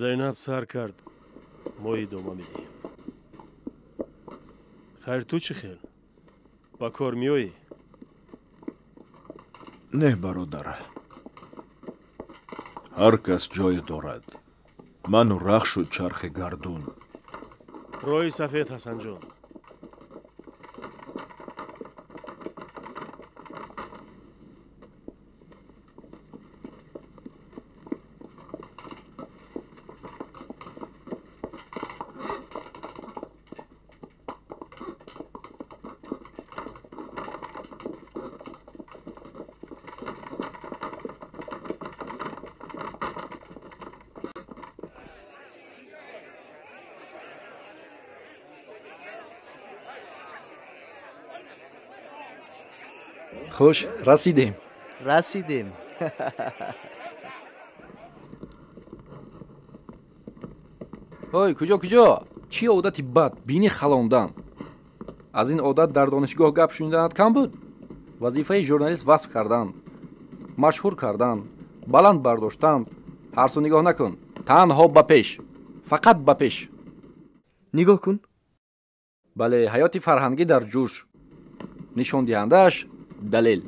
Зайнаб сар кард, мо идома медиҳем. Хайр, ту чӣ хел? Ба кор меоӣ? Не, бародар. Ҳар кас ҷое дорад. Ману Рахшу чархи гардун. Роҳи сафед, Ҳасанҷон. Хуш расидем. Расидем. Ой, куҷо, куҷо? Чӣ одати бад, бинӣ халондан. Аз ин одат дар донишгоҳ гап шуниданат кам буд? Вазифаи журналист васф кардан, машҳур кардан, баланд бардоштан. Ҳар су нигоҳ накун, танҳо ба пеш, фақат ба пеш. Нигоҳ кун. Бале, ҳаёти фарҳангӣ дар ҷӯш. Нишондиҳандааш далел.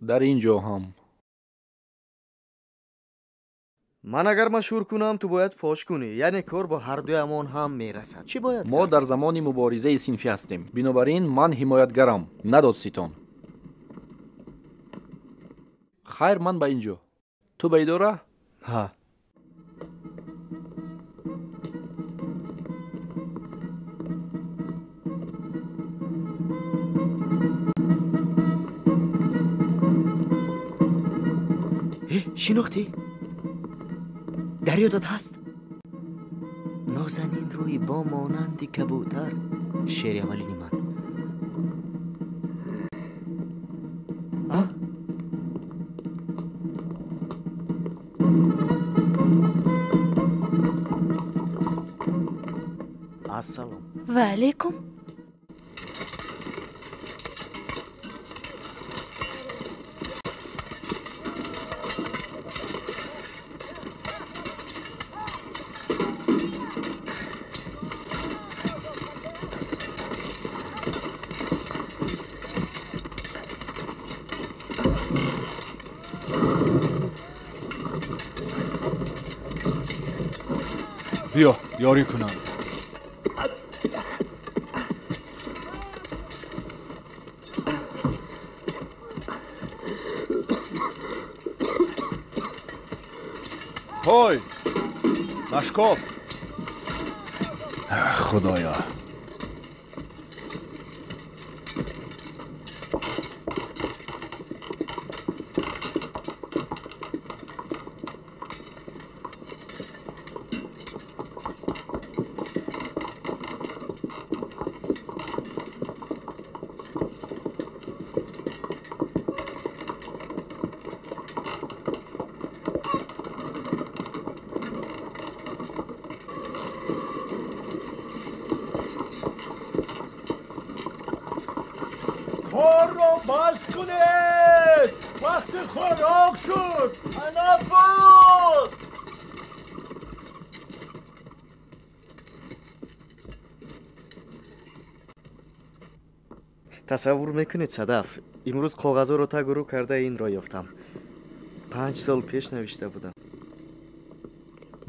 Дар ин ҷо ҳам. Ман агар машҳур кунам, ту бояд фош кунӣ. Яъне кор бо ҳардуямон ҳам мерасад. Чӣ бояд Мо дар замони муборизаи синфӣ ҳастем. Бинобар ин ман ҳимоятгарам, на додситон. Хайр, ман ба ин ҷо. Ту ба идора? Ҳа. Шинохтӣ? Дар ёдат ҳаст? Нозанин рӯи бо монанди кабӯтар, шеъри аввалини ман. Ассалом. Ва алейкум. Биё, ёрӣ кунам. Ҳой, Машков! Худоё! Корро бас кунед! Вақти хӯрок шуд! Танаффус! Тасаввур мекунед, Садаф, имрӯз коғазҳоро тагу рӯ карда инро ёфтам. 5 сол пеш навишта будам.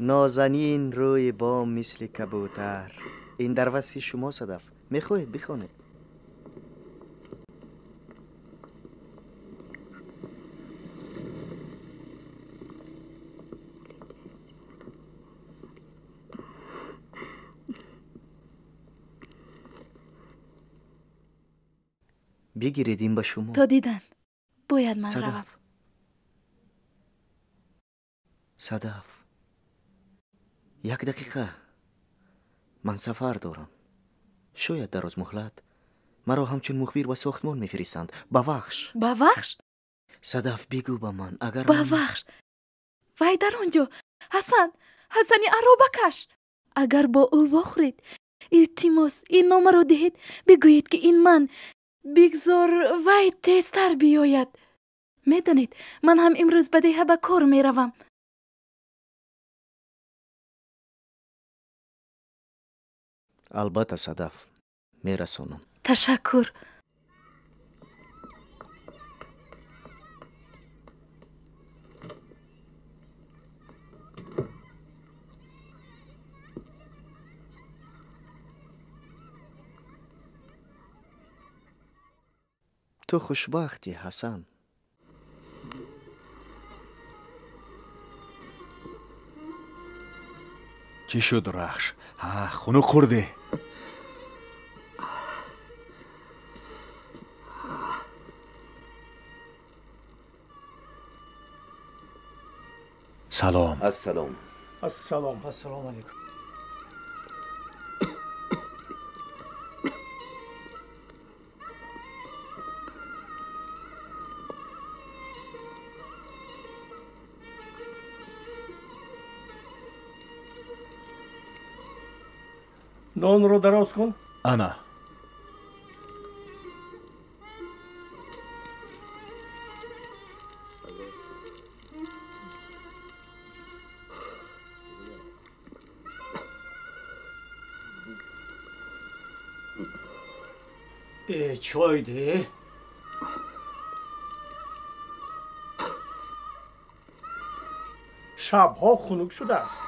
Нозанин рӯи бом мисли кабӯтар. Ин дар васфи шумо, Садаф. Мехоҳед бихонед? Бигиред, ин ба шумо. То дидан. Бояд ман равам. Садаф, як дақиқа. Ман сафар дорам. Шояд дарозмуҳлат. Маро ҳамчун мухбир ба сохтмон мефиристанд. Ба Вахш. Ба Вахш? Садаф, бигӯ ба ман, агар Ба Вахш. Вай дар он ҷо. Ҳасан, Ҳасани аробакаш. Агар бо ӯ вохӯред, илтимос, ин номаро диҳед, бигӯед, ки ин ман. Бигзор вай тезтар биёяд. Медонед, ман ҳам имрӯз ба деҳа ба кор меравам. Албатта, Садаф, мерасонам. Ташаккур. Ту хушбахтӣ, Ҳасан. Чӣ шуд, Рахш? Ҳа, хунук хӯрдӣ? Салом. Ассалом. Ассалом. Ассалому алайкум. Нонро дароз кун. Ана. Чой де. Шабҳо хунук шудааст.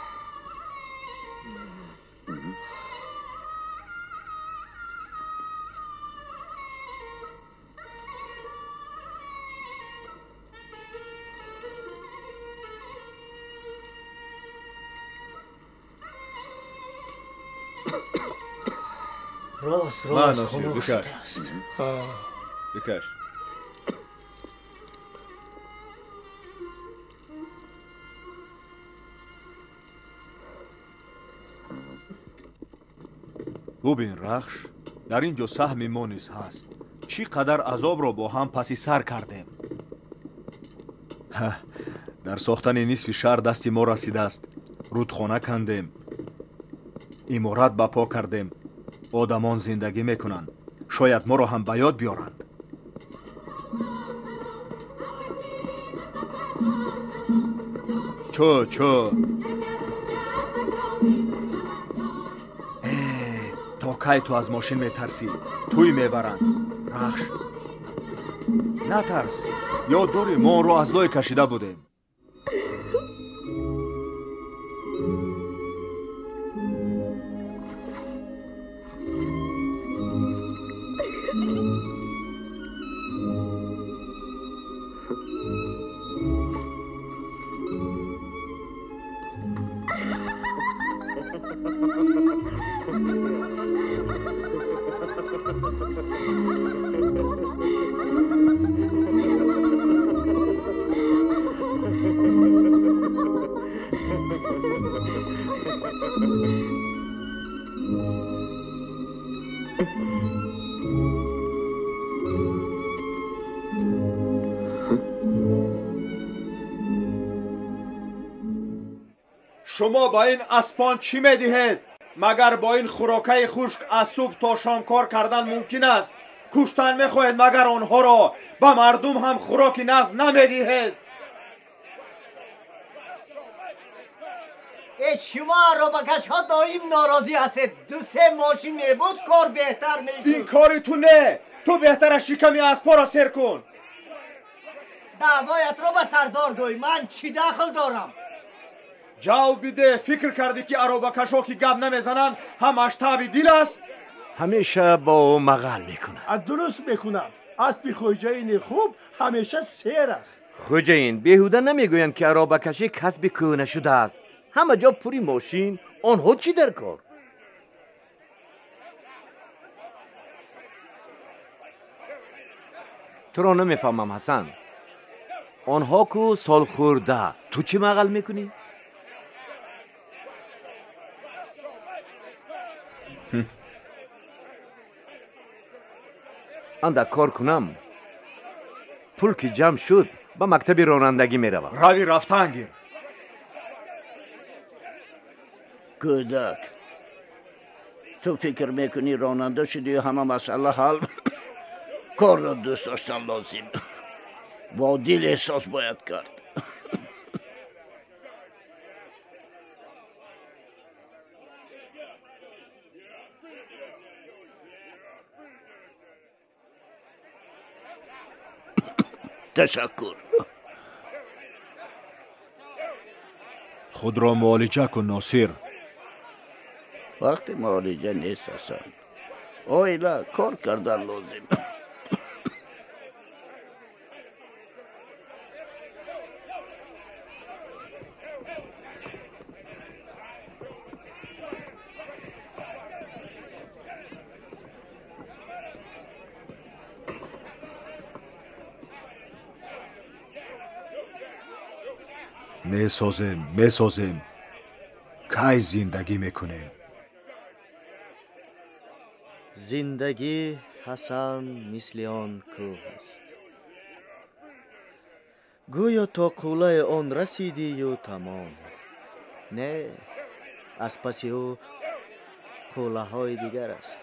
Рост, рост, хунук шудааст. Бикаш. Бубин, Рахш, дар ин ҷо саҳми мо низ ҳаст. Чӣ қадар азобро бо ҳам паси сар кардем. Дар сохтани нисфи шаҳр дасти мо расидааст. Рудхона кандем, иморат ба по кардем. Одамон зиндагӣ мекунанд. Шояд моро ҳам ба ёд биёранд. Чо, чо. То кай ту аз мошин метарсӣ? Тӯй мебаранд. Рахш, натарс. Ёд дорӣ, мо онро аз лой кашида будем. Шумо ба ин аспон чӣ медиҳед? Магар бо ин хӯрокаи хушк аз субҳ то шом кор кардан мумкин аст? Куштан мехоҳед, магар онҳоро? Ба мардум ҳам хӯроки нағз намедиҳед. Шумо аробакашҳо доим норозӣ ҳастед. Ду-се мошин мебуд, кор беҳтар мешуд. Ин кори ту не. Ту беҳтара шиками аспҳоро сер кун. Даъвоятро ба сардор гӯй. Ман чӣ дахл дорам? Ҷавоб биде. Фикр кардӣ, ки аробакашҳо ки гап намезананд, ҳамаш таби дил аст? Ҳамеша бо ӯ мағал мекунад. Дуруст мекунад. Аспи хоҷаини хуб ҳамеша сер аст. Хоҷаин, беҳуда намегӯянд, ки аробакашӣ касби кӯҳна шудааст. Ҳама ҷо пури мошин, онҳо чӣ дар кор? Туро намефаҳмам, Ҳасан. Онҳо ку солхӯрда, ту чӣ мағал мекунӣ? Андак кор кунам, пул ки ҷамъ шуд, ба мактаби ронандагӣ меравам. Рави рафтан гир. Кӯдак, ту фикр мекунӣ ронанда шудию ҳама масъала ҳал? Корро дӯст доштан лозим. Бо дил эҳсос бояд кард. Ташаккур. Худро муолиҷа кун, Носир. Вақти муолиҷа нест, Ҳасан. Оила, кор кардан лозим. Месозем, месозем. Кай зиндагӣ мекунем? Зиндагӣ, Ҳасан, мисли он кӯҳ аст. Гӯё то қуллаи он расидию тамом. Не, аз паси ӯ қуллаҳои дигар аст.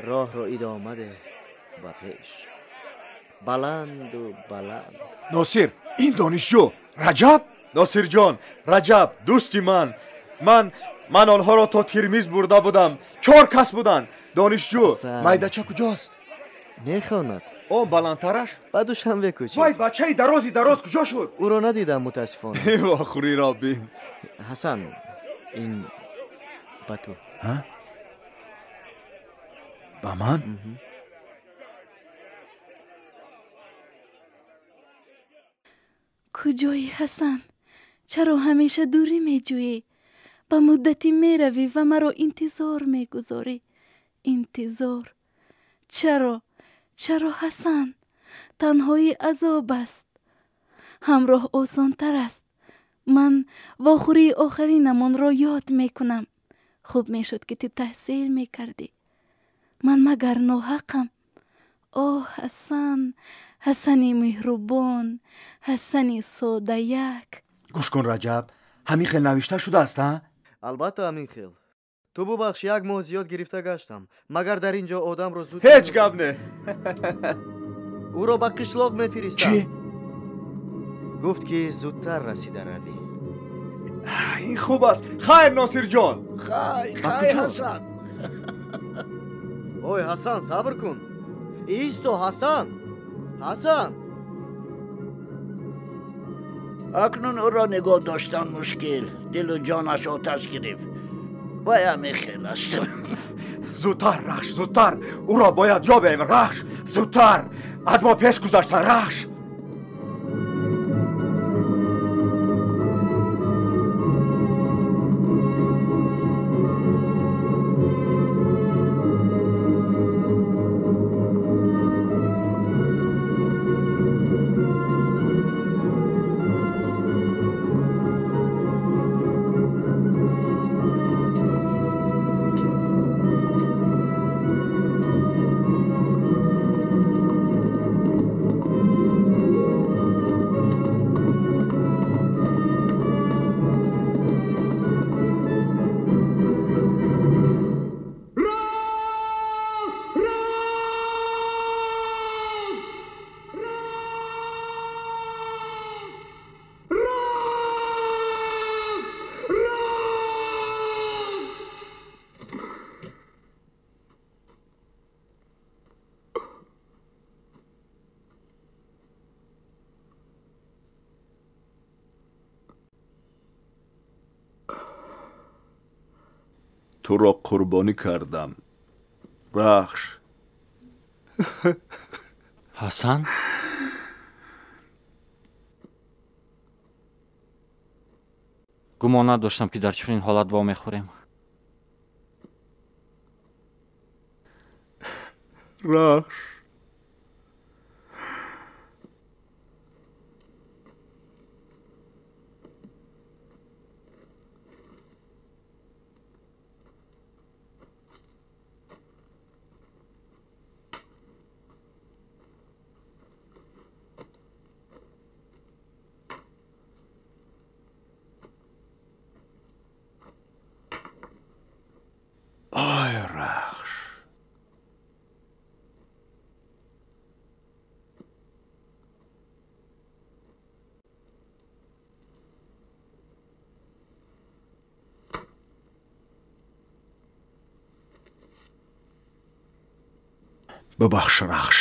Роҳро идома деҳ ба пеш. Баланду баланд. Носир, ин донишҷӯ Раҷаб? Носирҷон, Раҷаб, дӯсти ман. Ман онҳоро то Тирмиз бурда будам. 4 кас буданд. Донишҷӯ, майдача куҷост? Мехонад. Он баландтараш? Ба Душанбе кӯчид. Вай, бачаи дарози дароз куҷо шуд? Ӯро надидам, мутаассифона. Вохӯриро бин. Ҳасан, ин ба ту. Ба ман? Куҷоӣ, Ҳасан? Чаро ҳамеша дурӣ меҷӯӣ? Ба муддатӣ меравӣ ва маро интизор мегузорӣ. Интизор. Чаро? Чаро, Ҳасан? Танҳоӣ азоб аст. Ҳамроҳ осонтар аст. Ман вохӯрии охиринамонро ёд мекунам. Хуб мешуд, ки ту таҳсил мекардӣ. Ман магар ноҳақам? Оҳ, Ҳасан, Ҳасани меҳрубон, Ҳасани содаяк. Гӯш кун, Раҷаб, ҳамин хел навишта шудааст, а? Албатта, ҳамин хел. Ту бубахш, як моҳ зиёд гирифта гаштам. Магар дар ин ҷо одамро зуд... Ҳеҷ гап не. Ӯро ба қишлоқ мефиристам. Чӣ? Гуфт, ки зудтар расида равӣ. Ин хуб аст. Хайр, Носирҷон. Хай, хай, Ҳасан. Ой, Ҳасан, сабр кун. Исто, Ҳасан. Ҳасан. Акнун ӯро нигоҳ доштан мушкил. Дилу ҷонаш оташ гирифт. Вай ҳамин хел аст. Зудтар, Рахш, зудтар. Ӯро бояд ёбем, Рахш, зудтар. Аз мо пеш гузашта, Рахш. Туро қурбонӣ кардам, Рахш. Ҳасан? Гумон надоштам, ки дар чунин ҳолат вомехӯрем. Рахш. Ой, Рахш. Бубахш, Рахш.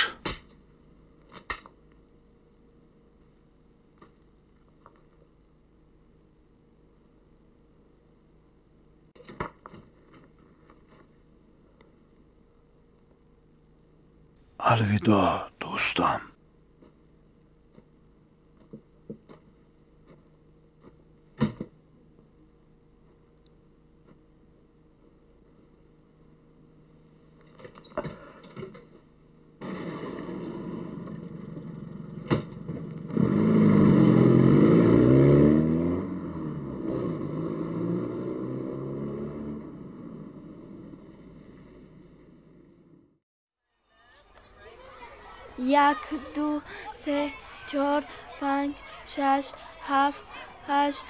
Алвидо, дӯстам. Як, ду, се, чор, панҷ, шаш, ҳафт, ҳашт,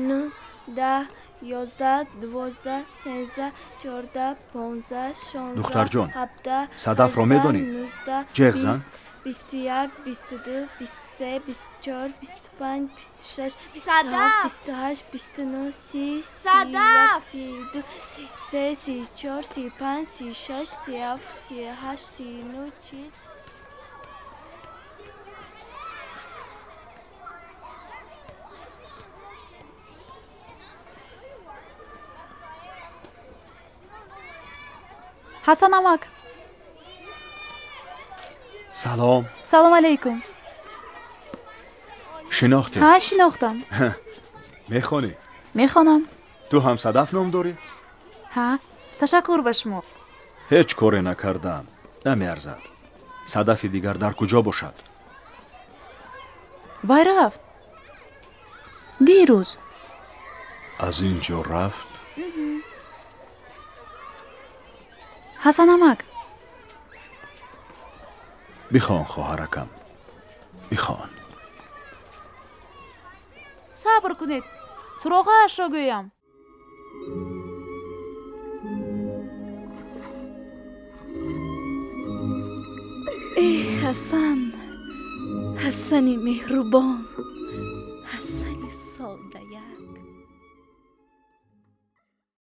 нӯҳ, 10, 11, 12, 13, 14, 15, 16, Духтарҷон, 17, Садафро 18, медонӣ? 19, Ҷеғ зан. 20, 21, 22, 23, 24, 25, 26, 27, Садаф! 28, 29, 30, 31, Садаф! 32, 33, 34, 35, 36, 37, 38, 39, 40. Ҳасан амак. Салом. Салом алейкум. Шинохтӣ? Ҳа, шинохтам. Мехонӣ? Мехонам. Ту ҳам Садаф ном дорӣ? Ҳа, ташаккур ба шумо. Ҳеҷ коре накардам, намеарзад. Садафи дигар дар куҷо бошад? Вай рафт дирӯз. Аз ин ҷо рафт? Ҳасан амак. Бихон, хоҳаракам, бихон. Сабр кунед, суроғаашро гӯям. Э Ҳасан, Ҳасани меҳрубон, Ҳасани содая.